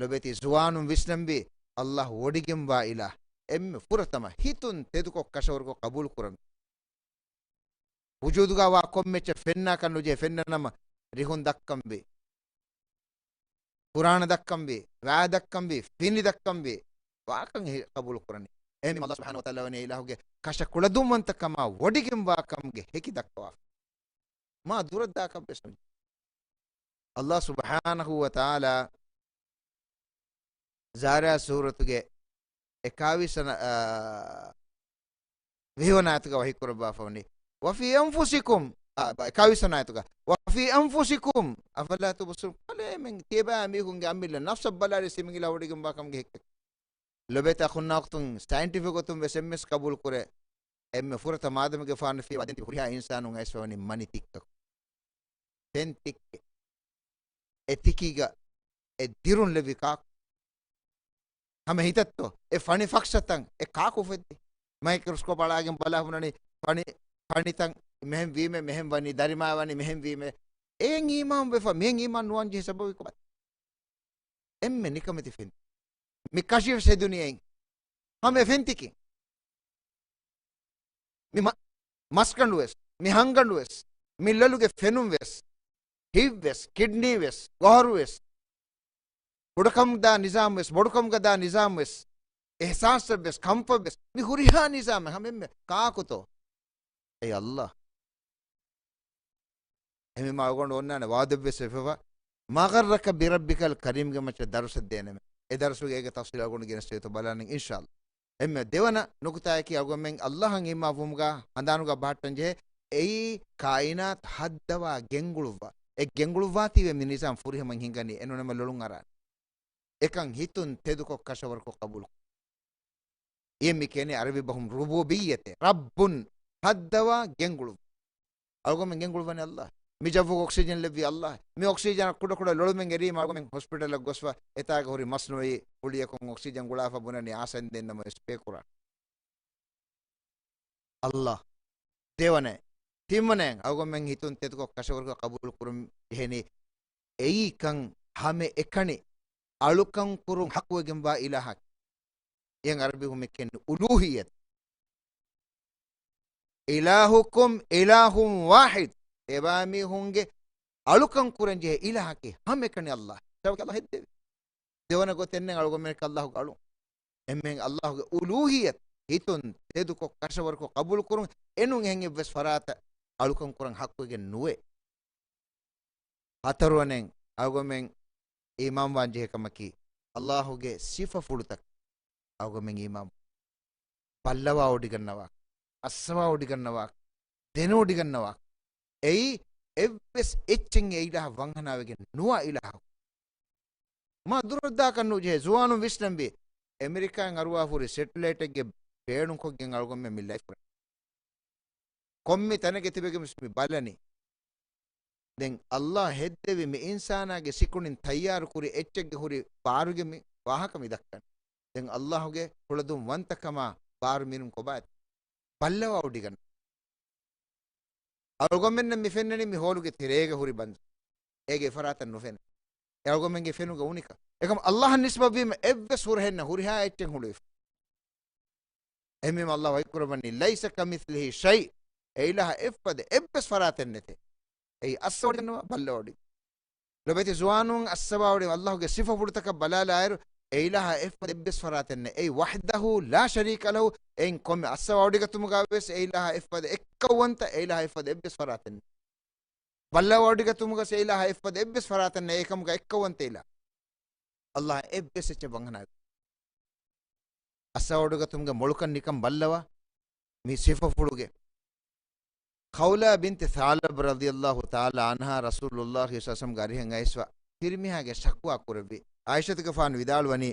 ލޮބެތި ޒުވާނުން ވިސްނަންވީ، އައްލާހު ވޮޑިގެންވާ އިލާހު. އެންމެ ފުރަތަމަ ހިތުން ތެދުކޮށް ކަށަވަރުކޮށް ޤަބޫލު ކުރަން. ވުޖޫދުގަ ވާ ކޮންމެ އެއްޗެއް ފެންނާކަށް ނުޖެހޭ، ފެންނަ ނަމަ ރިހުން ދައްކަންވީ. ފުރާނަ ދައްކަންވީ، ވައި ދައްކަންވީ، ފިނި ދައްކަންވީ، ވާކަން ހި-، ޤަބޫލު ކުރަނީ. އެހެންވީމަ އައްލާހު ސުބްޙާނަހޫ ވަތަޢާލާ ވަނީ އިލާހުގެ ކަށަ ކުޅަދުންވަންތަކަމާ ވޮޑިގެންވާކަމުގެ ހެކި ދައްކަވާފަ. މާ ދުރަށްދާކަށް ވެސް ނުޖެހޭ. އައްލާހު ސުބްޙާނަހޫ ވަތަޢާލާ ޒާރިޔާތް ސޫރަތުގެ އެކާވީސް ވަނަ، އާ، ވިހި ވަނަ އާޔަތުގަ ވަޙީ ކުރައްވާފަ ވަނީ، "وفي أنفسكم"، އާ، ބަ-، އެކާވީސް ވަނަ އާޔަތުގަ، "وفي أنفسكم أفلا تبصرون" ބަލައޭ މެން ތިޔަބައިމީހުންގެ އަމިއްލަ ނަފްސަށް ބަލާލި ސިމިނގިލާ ވޮޑިގެންވާ ކަމުގެ ހެއްކެއް. ލޮބެތި އަޚުންނާ އުޚްތުން ސައިންޓިފިކް ގޮތުން ވެސް އެންމެސް ޤަބޫލު ކުރޭ. އެންމެ ފުރަތަމަ އާދަމުގެފާނު ފިޔަވާ ދެން ތިބި ހުރިހާ އިންސާނުން އައިސްފަ ވަނީ މަނި ތިއްކަކު. ފެން ތިއްކެއް. އެ ތިކީގަ އެ ދިރުން ލެއްވި ކާކު؟ ހަމަ ހިތަށްތޯ؟ އެ ފަނި ފަކްސަތައް އެ ކާކު އުފެއްދި؟ މައިކްރޮސްކޯޕް އަޅާގެން ބަލާ ހުންނަނީ ފަނި، ފަނިތައް މެހެން ވީމޭ، މެހެން ވަނީ، ދަރިމާ ވަނީ މެހެން ވީމޭ. އެއިން އީމާން ވެފަ، މިއިން އީމާން ނުވާން ޖެހޭ ސަބަބެއް ކޮބާ؟ އެންމެ ނިކަމެތި ފެން. މި ކަށިވެސް ހެދުނީ އެއިން. ހަމަ އެ ފެންތިކިން. މި މަ-، މަސްގަނޑުވެސް، މި ހަންގަނޑުވެސް، މި ލޮލުގެ ފެނުންވެސް، ހިތްވެސް، ކިޑްނީވެސް، ގޮހަރުވެސް، ބޮޑުކަމުގަ ދާ ނިޒާމްވެސް، ބޮޑުކަމުގަ ދާ ނިޒާމްވެސް، އިހްސާސްވެސް، ކަންފަތްވެސް، މި ހުރިހާ ނިޒާމެއް ހަމެއްމެ ކާކުތޯ؟ އެއީ އައްލާހް. އެހެންވީމާ އަޅުގަނޑު އޮންނާނެ ވާދަވެސް ވެފަވާ، "ما غرك بربك الكريم" ގެ މައްޗަށް ދަރުސަށް ދޭނަމޭ. އެ ދަރުސުގެ އޭގެ ތަފްސީލް އަޅުގަނޑު ގެނެސްދޭތޯ ބަލާނަން އިންޝާﷲ. އެންމެ ދެވަނަ ނުކުތާއަކީ އަޅުގަނޑުމެން އައްލާހަށް އީމާންވުމުގަ ހަނދާނުގަ ބަހައްޓަން ޖެހޭ، އެއީ ކާއިނާތު ހައްދަވާ ގެންގުޅުއްވާ. އެ ގެންގުޅުއްވާތީވެ މި ނިޒާމް ފުރިހަމައިން ހިނގަނީ، އެނޫނަމަ ލޮޅުން އަރާނެ. އެކަން ހިތުން ތެދުކޮށް ކަށަވަރުކޮށް ޤަބޫލު. އެ މި ކިޔަނީ ޢަރަބި ބަހުން ރުބޫބިއްޔަތޭ، ރައްބުން ހައްދަވާ ގެންގުޅު. އަޅުގަނޑުމެން ގެންގުޅުވަނީ އައްލާހް. މި ޖައްވުގަ އޮކްސިޖަން ލެއްވީ އައްލާހް. މި އޮކްސިޖަން ކުޑަކުޑަ ލޮޅުމެން އެރީމަ އަޅުގަނޑުމެން ހޮސްޕިޓަލަށް ގޮސްފަ އެތާގަ ހުރި މަސްނުއީ ފުޅިއަކުން އޮކްސިޖަން ގުޅާފަ ބުނަނީ އާސަން ދެންނަމަވެސް ޕޭ ކުރާނެ. އައްލާހް. ދެވަނަ، ތިންވަނަ، އަޅުގަނޑުމެން ހިތުން ތެދުކޮށް ކަށަވަރުކޮށް ޤަބޫލު ކުރުން ޖެހެނީ އެއީކަން ހަމައެކަނި އަޅުކަން ކުރުން ޙައްޤުވެގެންވާ އިލާހަކީ. އެއަށް ޢަރަބި ބަހުން މި ކިޔަނީ އުލޫހިއްޔަތު. إلهكم إله واحد. ތިބާމީހުންގެ އަޅުކަން ކުރަން ޖެހޭ އިލާހަކީ ހަމައެކަނި އައްލާހް. ސަބަބަކީ އައްލާހް ހެއްދެވި. ދެވަނަ ގޮތެއް ނެތް އަޅުގަނޑުމެން އައްލާހުގެ އަޅު. އެންމެން އައްލާހުގެ އުލޫހިއްޔަތު ހިތުން ތެދުކޮށް ކަށަވަރުކޮށް ޤަބޫލު ކުރުން އެނޫން އެހެން އެއްވެސް ފަރާތަށް އަޅުކަން ކުރަން ޙައްޤުވެގެން ނުވޭ. ހަތަރުވަނައިން އަޅުގަނޑުމެން އީމާންވާން ޖެހޭ ކަމަކީ، އައްލާހުގެ ސިފަފުޅުތަކަށް އަޅުގަނޑުމެން އީމާން، ބައްލަވާ ވޮޑިގަންނަވާ، އައްސަވާ ވޮޑިގަންނަވާ، ދެނެވޮޑިގަންނަވާ. އެއީ އެއްވެސް އެއްޗެއް އެ އިލާހަށް ވަންހަނާވެގެން ނުވާ އިލާހަކު. މާ ދުރަށްދާކަށް ނުޖެހޭ. ޒުވާނުން ވިސްނަންވީ، އެމެރިކާއިން އަރުވާފަ ހުރި ސެޓެލައިޓެއްގެ ބޭނުންކޮށްގެން އަޅުގަނޑުމެން މި ލައިފް ކުރަނީ. ކޮންމެ ތަނެއްގަ ތިބެގެން ވެސް މި ބަލަނީ. ދެން އައްލާހް ހެއްދެވި މި އިންސާނާގެ ސިކުނޑިން ތައްޔާރު ކުރި އެއްޗެއްގެ ހުރި ބާރުގެ މި ވާހަކަ މި ދައްކަނީ. ދެން އައްލާހުގެ ކުޅަދުން ވަންތަކަމާ ބާރު މިނުން ކޮބާތި؟ ބައްލަވާ ވޮޑިގަން. އަޅުގަނޑުމެންނަށް މި ފެންނަނީ މި ހޯލުގެ ތެރޭގަ ހުރި ބަންދު. އޭގެ އެފަރާތަށް ނުފެނޭ. އެ އަޅުގަނޑުމެންގެ ފެނުގަ އުނިކަން. އެކަމް އައްލާހަށް ނިސްބަތްވީމަ އެއްވެސް ހުރަހެއް ނެތް، ހުރިހާ އެއްޗެއް ހުޅުވިފަ. އެހެންވީމަ އައްލާހް ވަޙީ ކުރައްވަނީ، "ليس كمثله شيء." އެ އިލާހަށް އެއްފަދަ އެއްވެސް ފަރާތެއް ނެތޭ. އެއީ އައްސަވާ ވޮޑިގަންނަވާ، ބައްލަވާ ވޮޑި. ލޮބެތި ޒުވާނުން އައްސަވާ ވޮޑި އައްލާހުގެ ސިފަފުޅުތަކަށް ބަލާލާއިރު، އެ އިލާހަށް އެއްފަދަ އެއްވެސް ފަރާތެއް ނެތް. އެއީ وحده لا شريك له. އެއިން ކޮންމެ އައްސަވާ ވޮޑިގަތުމުގަ ވެސް އެ އިލާހަށް އެއްފަދަ އެއްކައުވަންތަ، އެ އިލާހަށް އެއްފަދަ އެއްވެސް ފަރާތެއް ނެތް. ބައްލަވާ ވޮޑިގަތުމުގަ އެ އިލާހަށް އެއްފަދަ އެއްވެސް ފަރާތެއް ނެތް، އެކަމުގަ އެއްކައުވަންތަ އިލާހު. އައްލާހަށް އެއްވެސް އެއްޗެއް ވަންހަނާ. އައްސަވާ ވޮޑިގަތުމުގެ މޮޅުކަން ނިކަން ބައްލަވާ، މި ސިފަފުޅުގެ. ޚައުލާ ބިންތި ޘަޢުލަބަ ރަޟިޔަﷲ ތަޢާލާ ޢަންހާ ރަސޫލުﷲ ޞައްލަﷲު ޢަލައިހި ވަސައްލަމްގެ އަރިހަށް އައިސްފަ ފިރިމީހާގެ ޝަކުވާ ކުރެއްވި. ޢާއިޝަތުގެފާނު ވިދާޅުވަނީ،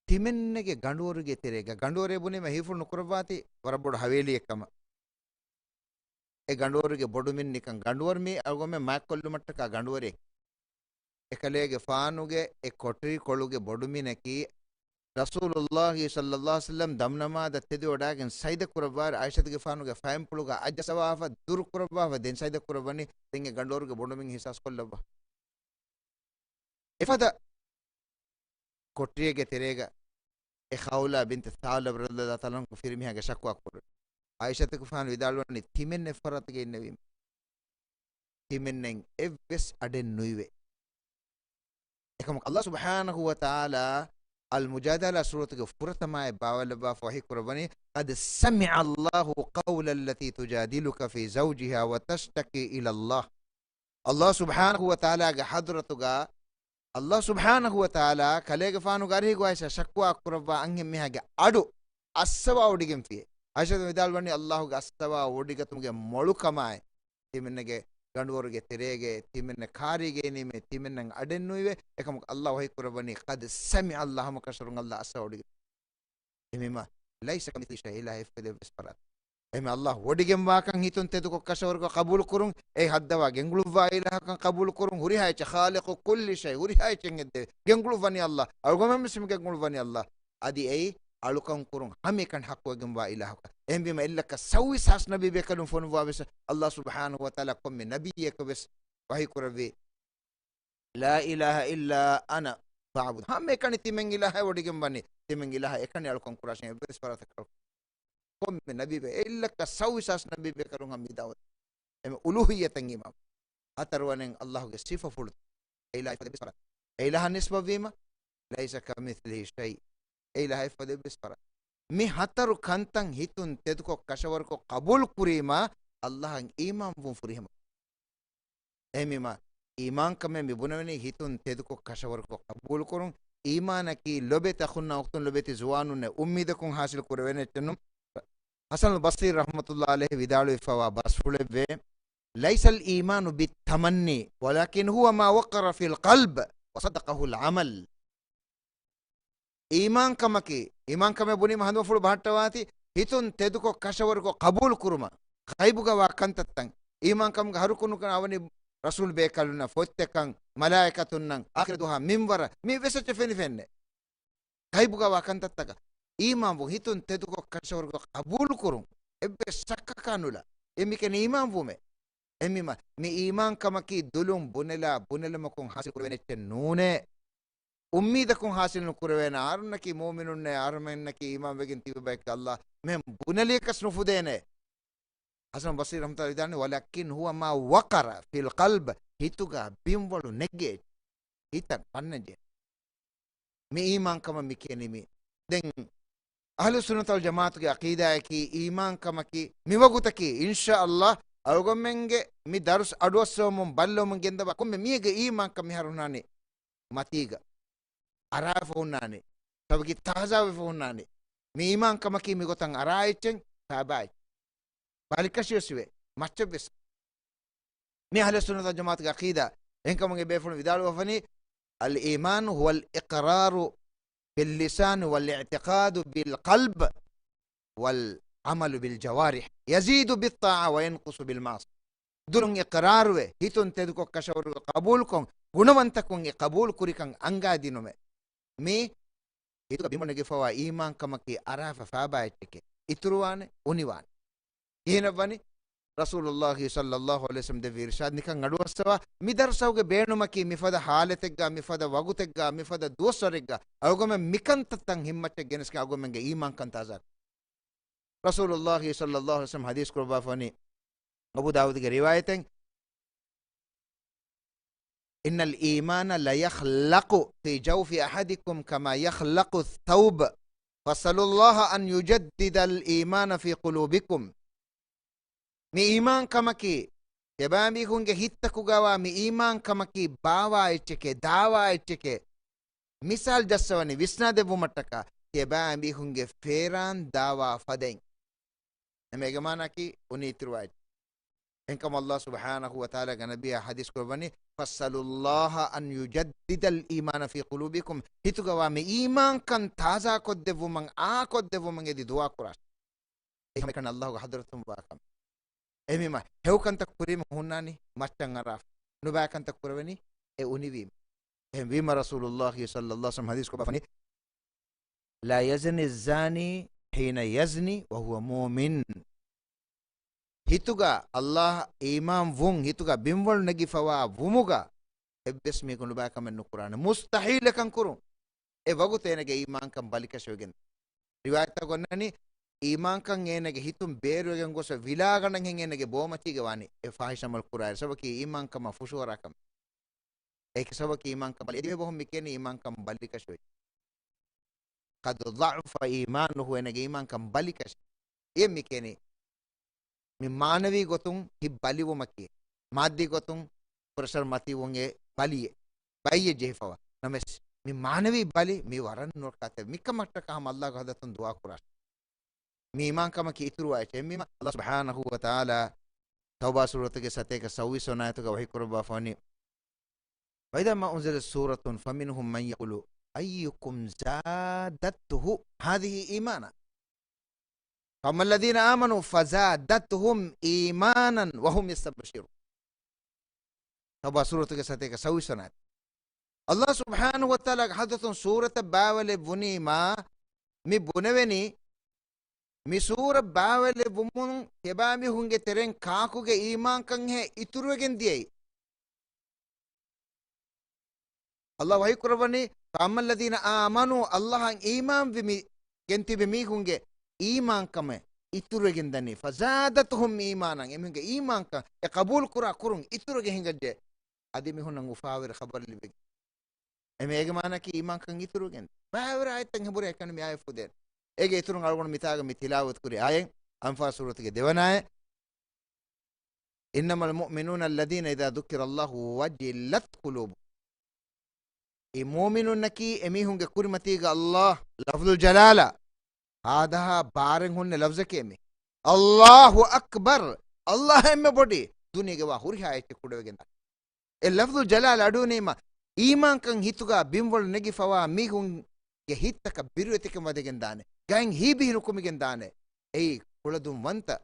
ތިމެންނެގެ ގަނޑުވަރުގެ ތެރޭގަ، ގަނޑުވަރޭ ބުނީމަ ހީފުޅު ނުކުރައްވާތީ ވަރަށް ބޮޑު ހަވޭލިއެއް ކަމަށް. އެ ގަނޑުވަރުގެ ބޮޑުމިން ނިކަން ގަނޑުވަރު މީ އަޅުގަނޑުމެން މާތްކޮށްލުމަށްޓަކާ ގަނޑުވަރެއް. އެކަލޭގެފާނުގެ އެ ކޮޓަރިކޮޅުގެ ބޮޑުމިނަކީ ރަސޫލުﷲ ޞައްލަﷲ ޢަލައިހި ވަސައްލަމް ދަމްނަމާދަށް ތެދުވެވަޑައިގެން ސަޖިދަ ކުރައްވާއިރު ޢާއިޝަތުގެފާނުގެ ފައިންޕުޅުގަ އަޖަސްވާފަ، ދުރު ކުރައްވާފަ، ދެން ސަޖިދަ ކުރައްވަނީ. ދެން އެ ގަނޑުވަރުގެ ބޮޑުމިން އިޙްސާސް ކޮށްލައްވާ. އެފަދަ ކޮޓަރިއެއްގެ ތެރޭގަ އެ ޚައުލާ ބިންތު ޘަޢުލަބާ ރަޟިޔަﷲ ތަޢާލާ ޢަންހާގެ ފިރިމީހާގެ ޝަކުވާ ކުރި. ޢާއިޝަތުގެފާނު ވިދާޅުވަނީ ތިމެން އެއްފަރާތުގަ އިންނެވީމަ. ތިމެންނެއް އެއްވެސް އަޑެއް ނުއިވޭ. އެކަމަކު ﷲ ސުބްޙާނަހޫ ވަތަޢާލާ އަލް މުޖާދަލާ ސޫރަތުގެ ފުރަތަމައަށް ބާވާލައްވާފަ ވަޙީ ކުރައްވަނީ، "قد سمع الله قول التي تجادلك في زوجها وتشتكي إلى الله." ﷲ ސުބްޙާނަހޫ ވަތަޢާލާގެ ޙަޟްރަތުގަ ﷲ ސުބްޙާނަހޫ ވަތަޢާލާ ކަލޭގެފާނުގެ އަރިހުގަ އައިސް ޝަކުވާ ކުރައްވާ އަންހެން މީހާގެ އަޑު އައްސަވާވޮޑިގެންފިޔޭ. ޢާއިޝަތު ވިދާޅުވަނީ ﷲ ގެ އައްސަވާވޮޑިގަތުމުގެ މޮޅުކަމާއި، ތިމެންނެގެ ގަނޑުވަރުގެ ތެރޭގައި ތިމެންނަށް ކާރީގައި ނިމޭ ތިމެންނަށް އަޑެއް ނުއިވޭ. އެކަމަކު ﷲ ވަޙީ ކުރައްވަނީ، "قد سمع الله." ހަމަކަށަވަރުން ﷲ އައްސަވާވޮޑިގެން. އެހެންވީމަ، "ليس كمثله شيء." އެއިލާހާ އެއްފަދަ އެއްވެސް ފަރާތެއް. އެހެންވީމަ ﷲ ވޮޑިގެންވާކަން ހިތުން ތެދުކޮށް ކަށަވަރުކޮށް ޤަބޫލު ކުރުން. އެއީ ހައްދަވާ ގެންގުޅުއްވާ އިލާހަކަން ޤަބޫލު ކުރުން. ހުރިހާ އެއްޗެއް، خالق كل شيء، ހުރިހާ އެއްޗެއް ހެއްދެވޭ. ގެންގުޅުއްވަނީ ﷲ. އަޅުގަނޑުމެންވެސް މި ގެންގުޅުއްވަނީ ﷲ. އަދި އެއީ އަޅުކަން ކުރުން ހަމައެކަނި ޙައްޤުވެގެންވާ އިލާހަކަށް. އެހެންވީމަ އެއްލައްކަ ސައްވީސް ހާސް ނަބީބޭކަލުން ފޮނުއްވާވެސް ﷲ ސުބްޙާނަހޫ ވަތަޢާލާ ކޮންމެ ނަބިއްޔެކަށްވެސް ވަޙީ ކުރެއްވި، "لا إله إلا أنا فاعبد." ހަމައެކަނި ތިމެން އިލާހާ ވޮޑިގެން ވަނީ. ތިމެން އިލާހާ އެކަނި އަޅުކަން ކުރާށޭ، އެއްވެސް ފަރާތަކަށް. ކޮންމެ ނަބީބޭ، އެއްލައްކަ ސައްވީސް ހާސް ނަބީބޭކަލުން ހަމަ މި ދަޢުވަތު. އެމެ އުލޫހިއްޔަތަށް އީމާން. ހަތަރުވަނައިން ﷲ ގެ ސިފަފުޅު. އެއިލާހާ އެއްފަދަ އެއްވެސް ފަރާތެއް. އެއިލާހަށް ނިސްބަތްވީމަ، "ليس كمثله شيء." އެއިލާހާ އެއްފަދަ އެއްވެސް ފަރާތެއް. މި ހަތަރު ކަންތައް ހިތުން ތެދުކޮށް ކަށަވަރުކޮށް ޤަބޫލު ކުރީމާ، ﷲ އަށް އީމާންވުން ފުރިހަމަ. އެހެންވީމާ، އީމާންކަމެއް މި ބުނެވެނީ ހިތުން ތެދުކޮށް ކަށަވަރުކޮށް ޤަބޫލުކުރުން. އީމާނަކީ ލޮބެތި އަޚުންނާ އުޚްތުން، ލޮބެތި ޒުވާނުންނޭ އުއްމީދަކުން ޙާޞިލު ކުރެވޭނެ އެއްޗެއް ނޫން. ޙަސަނުލް ބަޞްރީ ރަޙްމަތުﷲ ޢަލައިހި ވިދާޅުވެފަވާ ބަސްފުޅެއްވޭ، "ليس الإيمان بالتمني، ولكن هو ما وقر في القلب وصدقه العمل." އީމާންކަމަކީ، އީމާންކަމެއް ބުނީމަ ހަނދުމަފުޅު ބަހައްޓަވާތި، ހިތުން ތެދުކޮށް ކަށަވަރުކޮށް ޤަބޫލު ކުރުމަށް، ޣައިބުގަ ވާ ކަންތައްތައް. އީމާންކަމުގެ އަހަރުކުނުކަން އަވަނީ ރަސޫލް ބޭކަލުންނަށް، ފޮތްތަކަށް، މަލާއިކަތުންނަށް، އާޚިރަތު ދުވަހަށް، މިންވަރަށް، މި އެއްވެސް އެއްޗެއް ފެނިފެންނެ. ޣައިބުގަ ވާ ކަންތައްތަކަށް އީމާންވުން، ހިތުން ތެދުކޮށް ކަށަވަރުކޮށް ޤަބޫލުކުރުން، އެއްވެސް ޝައްކަކާ ނުލާ. އެ މިކަން އީމާންވުމޭ. އެހެންވީމަ، މި އީމާންކަމަކީ ދުލުން ބުނެލާ ބުނެލުމަކުން ޙާޞިލު ކުރެވޭނެ އެއްޗެއް ނޫނޭ. އުއްމީދަކުން ޙާޞިލު ނުކުރެވޭނެ. އަހަރުންނަކީ މުއުމިނުންނޭ، އަހަރުމެންނަކީ އީމާންވެގެން ތިބި ބައެއް ކަލާ، މެން ބުނެލިޔަކަސް ނުފުދޭނެ. ޙަސަން ބަޞްރީ ރަޙްމަތުﷲ ވިދާޅުވި، "ولكن هو ما وقر في القلب." ހިތުގަ ބިންވަޅު ނެގޭ އެއްޗެއް. ހިތަށް ފަންނަންޖެހޭ. މި އީމާންކަމަށް މި ކިޔަނީ މި. ދެން އަހްލުއްސުންނަތި ވަލްޖަމާޢަތުގެ ޢަޤީދާއަކީ އީމާންކަމަކީ މިވަގުތަކީ، އިންޝާﷲ، އަޅުގަނޑުމެންގެ މި ދަރުސް އަޑުއައްސަވަމުން ބައްލަވަމުން ގެންދަވާ ކޮންމެ މީހެއްގެ އީމާންކަން މިހާރު ހުންނާނީ މަތީގަ އަރާފަ ހުންނާނީ، ސަބަކީ ތާޒާވެފަ ހުންނާނީ. މި އީމާންކަމަކީ މިގޮތަށް އަރާ އެއްޗެއް، ފާބާ އެއްޗެއް. ބަލިކަށިވެސް ވޭ، މައްޗަށްވެސް. މި އަހްލުއްސުންނަތި ވަލްޖަމާޢަތުގެ ޢަޤީދާ. އެހެންކަމުން އެބޭފުޅުން ވިދާޅުވެފަވަނީ، "الإيمان هو الإقرار باللسان والاعتقاد بالقلب والعمل بالجوارح، يزيد بالطاعة وينقص بالمعصية." ދުލުން އިޤްރާރުވެ، ހިތުން ތެދުކޮށް ކަށަވަރު ޤަބޫލުކޮށް، ގުނަވަންތަކުން އެ ޤަބޫލު ކުރިކަން އަންގާދިނުމެ. މީ ހިތުގަ ބިންވަޅު ނެގިފަވާ އީމާންކަމަކީ އަރާފަ ފާބާ އެއްޗެކޭ. އިތުރުވާނެ، އުނިވާނެ. ކިހިނެއްވަނީ؟ ރަސޫލުﷲ ޞައްލަﷲ ޢަލައިހި ވަސައްލަމް ދެއްވި އިރުޝާދު ނިކަން އަޑުއައްސަވާ، މި ދަރުސަކުގެ ބޭނުމަކީ މިފަދަ ޙާލަތެއްގަ، މިފަދަ ވަގުތެއްގަ، މިފަދަ ދުވަސްވަރެއްގަ އަޅުގަނޑުމެން މިކަންތައްތައް ހިންމައްޗަށް ގެނެސްގެން އަޅުގަނޑުމެންގެ އީމާންކަން ތާޒާ. ރަސޫލުﷲ ޞައްލަﷲ ޢަލައިހި ވަސައްލަމް ޙަދީޘް ކުރައްވާފަވަނީ، އަބޫ ދާވޫދުގެ ރިވާޔަތެއް، "إن الإيمان ليخلق في جوف أحدكم كما يخلق الثوب، فاسألوا الله أن يجدد الإيمان في قلوبكم." މި އީމާންކަމަކީ، ތިޔަބައިމީހުންގެ ހިތްތަކުގަވާ މި އީމާންކަމަކީ ބާވާ އެއްޗެކޭ، ދާވާ އެއްޗެކޭ. މިސާލް ޖައްސަވަނީ ވިސްނާދެއްވުމަށްޓަކާ، ތިޔަބައިމީހުންގެ ފޭރާން ދާވާ ފަދައިން. އެމެގެ މާނައަކީ އުނި އިތުރުވާ އެއްޗެއް. އެހެންކަމުން ﷲ ސުބްޙާނަހޫ ވަތަޢާލާގެ ނަބިއްޔާ ޙަދީޘް ކުރައްވަނީ، "فاسألوا الله أن يجدد الإيمان في قلوبكم." ހިތުގަވާ މި އީމާންކަން ތާޒާކޮށްދެއްވުމަށް އާކޮށްދެއްވުމަށް އެދި ދުޢާ ކުރާށޭ. އެ ހަމައެކަނި ﷲގެ ޙަޟްރަތުން ވާކަމެއް. އެހެންވީމަ، ހެޔޮ ކަންތައް ކުރީމަ ހުންނާނީ މައްޗަށް އަރާފަ. ނުބައި ކަންތައް ކުރެވެނީ އެ އުނިވީމަ. އެހެންވީމަ ރަސޫލުﷲ ޞައްލަﷲ ޢަލައިހި ވަސައްލަމަ ޙަދީޘް ކޮށްފަ ވަނީ، "لا يزني الزاني حين يزني وهو مؤمن." ހިތުގަ ﷲ އީމާން ވުން، ހިތުގަ ބިންވަޅު ނެގިފަވާ ވުމުގަ އެއްވެސް މީހަކު ނުބައި ކަމެއް ނުކުރާނެ. މުސްތަޙީލެއް ކަން ކުރުން. އެ ވަގުތު އޭނަގެ އީމާންކަން ބަލިކަށިވެގެން. ރިވާޔަތްތައް އޮންނަނީ، އީމާންކަން އޭނަގެ ހިތުން ބޭރުވެގެން ގޮސް ވިލާގަނޑަށް ހެން އޭނަގެ ބޯމަތީގަ ވާނީ އެ ފާޙިޝް ޢަމަލު ކުރާއިރު. ސަބަބަކީ އީމާންކަމާ ފުށުއަރާ ކަމެއް. އޭގެ ސަބަބަކީ އީމާންކަން ބަލި. އެދިވެ ބަހުން މި ކިޔަނީ އީމާންކަން ބަލިކަށި ވެއްޖެ. قد ضعف إيمانه، އޭނަގެ އީމާންކަން ބަލިކަށި. އެ މި ކިޔަނީ މި މާނަވީ ގޮތުން ހިތް ބަލިވުމަކީ، މާއްދީ ގޮތުން ޕްރެޝަރު މަތިވުން އެ ބަލިއެއް، ބައްޔެއް ޖެހިފަވާ. ނަމަވެސް، މި މާނަވީ ބަލި މި ވަރަށް ނުރަކާތެ. މިކަމަށްޓަކާ ހަމަ ﷲގެ ޙަޟްރަތުން ދުޢާ ކުރާށޭ. މި އީމާންކަމަކީ އިތުރުވާ އެއްޗެއް. އެހެންވީމަ، ﷲ ސުބްޙާނަހޫ ވަތަޢާލާ ތައުބާ ސޫރަތުގެ ސަތޭކަ ސައުވީސް ވަނަ އާޔަތުގަ ވަޙީ ކުރައްވާފަ ވަނީ، وإذا ما أنزلت سورة فمنهم من يقول أيكم زادته هذه إيمانا فأما الذين آمنوا فزادتهم إيمانا وهم يستبشرون. ތައުބާ ސޫރަތުގެ ސަތޭކަ ސައުވީސް ވަނަ އާޔަތު. ﷲ ސުބްޙާނަހޫ ވަތަޢާލާގެ ޙަޟްރަތުން ސޫރަތެއް ބާވަލެއްވުނީމާ، މި ބުނެވެނީ، މި ސޫރަ ބާވަލެއްވުމުން ތިޔަބައިމީހުންގެ ތެރެއިން ކާކުގެ އީމާންކަންހޭ އިތުރުވެގެން ދިޔައީ؟ ﷲ ވަޙީ ކުރައްވަނީ، فأما الذين آمنوا، ﷲއަށް އީމާންވި މި ގެންތިބި މީހުންގެ އީމާންކަމެއް އިތުރުވެގެން ދަނީ، فزادتهم إيمانا، އެމީހުންގެ އީމާންކަން އެ ޤަބޫލު ކުރާ ކުރުން އިތުރުވެގެން ހިނގައްޖެ. އަދި މީހުންނަށް އުފާވެރި ޚަބަރެއް ލިބިގެން. އެމެ އޭގެ މާނައަކީ އީމާންކަން އިތުރުވެގެން. ބައިވަރު އާޔަތްތައް ހެނބުރޭ އެކަނި މި އާޔަތް ފުދޭނެ. އޭގެ އިތުރުން އަޅުގަނޑު މިތާގަ މި ތިލާވަތު ކުރި އާޔަތް، އަންފާލް ސޫރަތުގެ ދެވަނަ އާޔަތް، إنما المؤمنون الذين إذا ذكر الله وجلت قلوبهم. އެ މުއުމިނުންނަކީ އެމީހުންގެ ކުރިމަތީގަ ﷲ، ލަފްޒުލް ޖަލާލާ، ހާދަހާ ބާރެއް ހުންނެ ލަފްޒެކޭ މީ. الله أكبر، ﷲ އެންމެ ބޮޑީ، ދުނިޔޭގެ ވާ ހުރިހާ އެއްޗެއް ކުޑަވެގެން ދާ. އެ ލަފްޒުލް ޖަލާލް އަޑުއިވުނީމަ، އީމާންކަން ހިތުގަ ބިންވަޅު ނެގިފަވާ މީހުންގެ ހިތްތަކަށް ބިރުވެތިކަން ވަދެގެން ދާނެ. ގައިން ހީބިހި ނުކުމެގެން ދާނެ. އެއީ ކުޅަދުންވަންތަ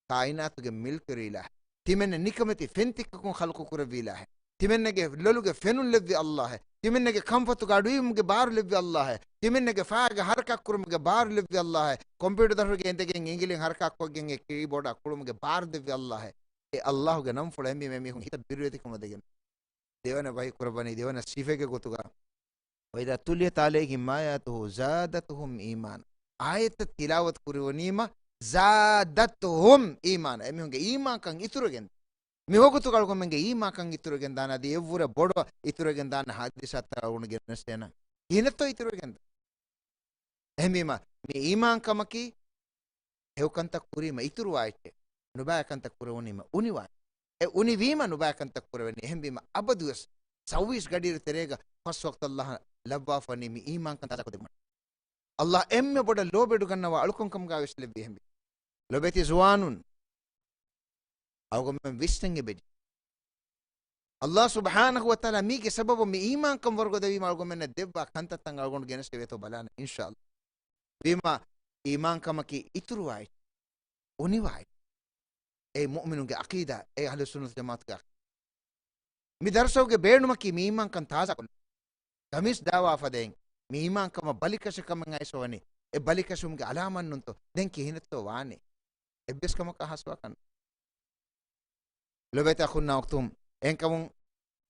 ކާއިނާތުގެ މިލްކުވެރި އިލާހެއް. ތިމެންނަށް ނިކަމެތި ފެންތިއްކަކުން ޚަލްޤު ކުރެއްވި އިލާހެއް. ތިމެންނަގެ ލޮލުގެ ފެނުން ލެއްވި ﷲއެއް. ތިމެންނަގެ ކަންފަތުގަ އަޑުއިވުމުގެ ބާރު ލެއްވި ﷲއެއް. ތިމެންނަގެ ފައިގަ ހަރަކާތް ކުރުމުގެ ބާރު ލެއްވި ﷲއެއް. ކޮމްޕިއުޓަރުގަ އިނދެގެން އިނގިލިން ހަރަކާތްކޮށްގެން އެ ކީބޯޑާ ކުޅުމުގެ ބާރު ލެއްވި ﷲއެއް. އެ ﷲގެ ނަންފުޅަށް އެމީ މީހުން ހިތަށް ބިރުވެތިކަމަށް ވަދެގެން. ދެވަނަ ވަޙީ ކުރައްވަނީ ދެވަނަ ސިފައެއްގެ ގޮތުގަ، وإذا تليت عليهم آياته زادتهم إيمانا. އާޔަތްތައް ތިލާވަތު ކުރެވުނީމަ، زادتهم إيمانا، އެމީހުންގެ އީމާންކަން އިތުރުވެގެން. މި ވަގުތު އަޅުގަނޑުމެންގެ އީމާންކަން އިތުރުވެގެން ދާނެ، އަދި އެއްވުރެ ބޮޑަށް އިތުރުވެގެން ދާނެ ޙާދިސާތައް އަޅުގަނޑު ގެނެސްދޭނަން. ކިހިނެއްތޯ އިތުރުވެގެން ދާނެ؟ އެހެންވީމަ، މި އީމާންކަމަކީ ހެޔޮކަންތައް ކުރީމަ އިތުރުވާ އެއްޗެއް، ނުބައި ކަންތައް ކުރެވުނީމަ އުނިވާ އެއްޗެއް. އެ އުނިވީމަ ނުބައި ކަންތައް ކުރެވެނީ. އެހެންވީމަ، އަބަދުވެސް ސައުވީސް ގަޑިއިރު ތެރޭގަ ފަސް ވަޤްތު ﷲ ލައްވާފަ ވަނީ މި އީމާންކަން ތާޒާކޮށްދެއްވުމަށް. ﷲ އެންމެ ބޮޑަށް ލޯބިވެޑިގަންނަވާ އަޅުކަންކަމުގަ ވެސް ލެއްވި. އެހެންވީ، ލޮބެތި ޒުވާނުން، އަޅުގަނޑުމެން ވިސްނަން އެބަޖެހޭ. ﷲ ސުބްޙާނަހޫ ވަތަޢާލާ މީގެ ސަބަބުން މި އީމާންކަން ވަރުގަދަވީމަ އަޅުގަނޑުމެންނަށް ދެއްވާ ކަންތައްތައް އަޅުގަނޑު ގެނެސްދެވޭތޯ ބަލާނަން، އިންޝާﷲ. ވީމާ، އީމާންކަމަކީ އިތުރުވާ އެއްޗެއް، އުނިވާ އެއްޗެއް. އެއީ މުއުމިނުންގެ ޢަޤީދާ، އެއީ އަހްލުއްސުންނަތު ޖަމާޢަތުގެ ޢަޤީދާ. މި ދަރުސުގެ ބޭނުމަކީ މި އީމާންކަން ތާޒާކޮށްލުން. ދަމީސް ދާވާ ފަދައިން މި އީމާންކަމަށް ބަލިކަށި ކަމެއް އައިސްފަ ވަނީ، އެ ބަލިކަށުމުގެ ޢަލާމާތް ނޫންތޯ؟ ދެން ކިހިނެއްތޯ ވާނީ؟ އެއްވެސް ކަމަކާ ހާސްވާކަށް ނު. ލޮބެތި އަޚުންނާ އުޚްތުން، އެހެންކަމުން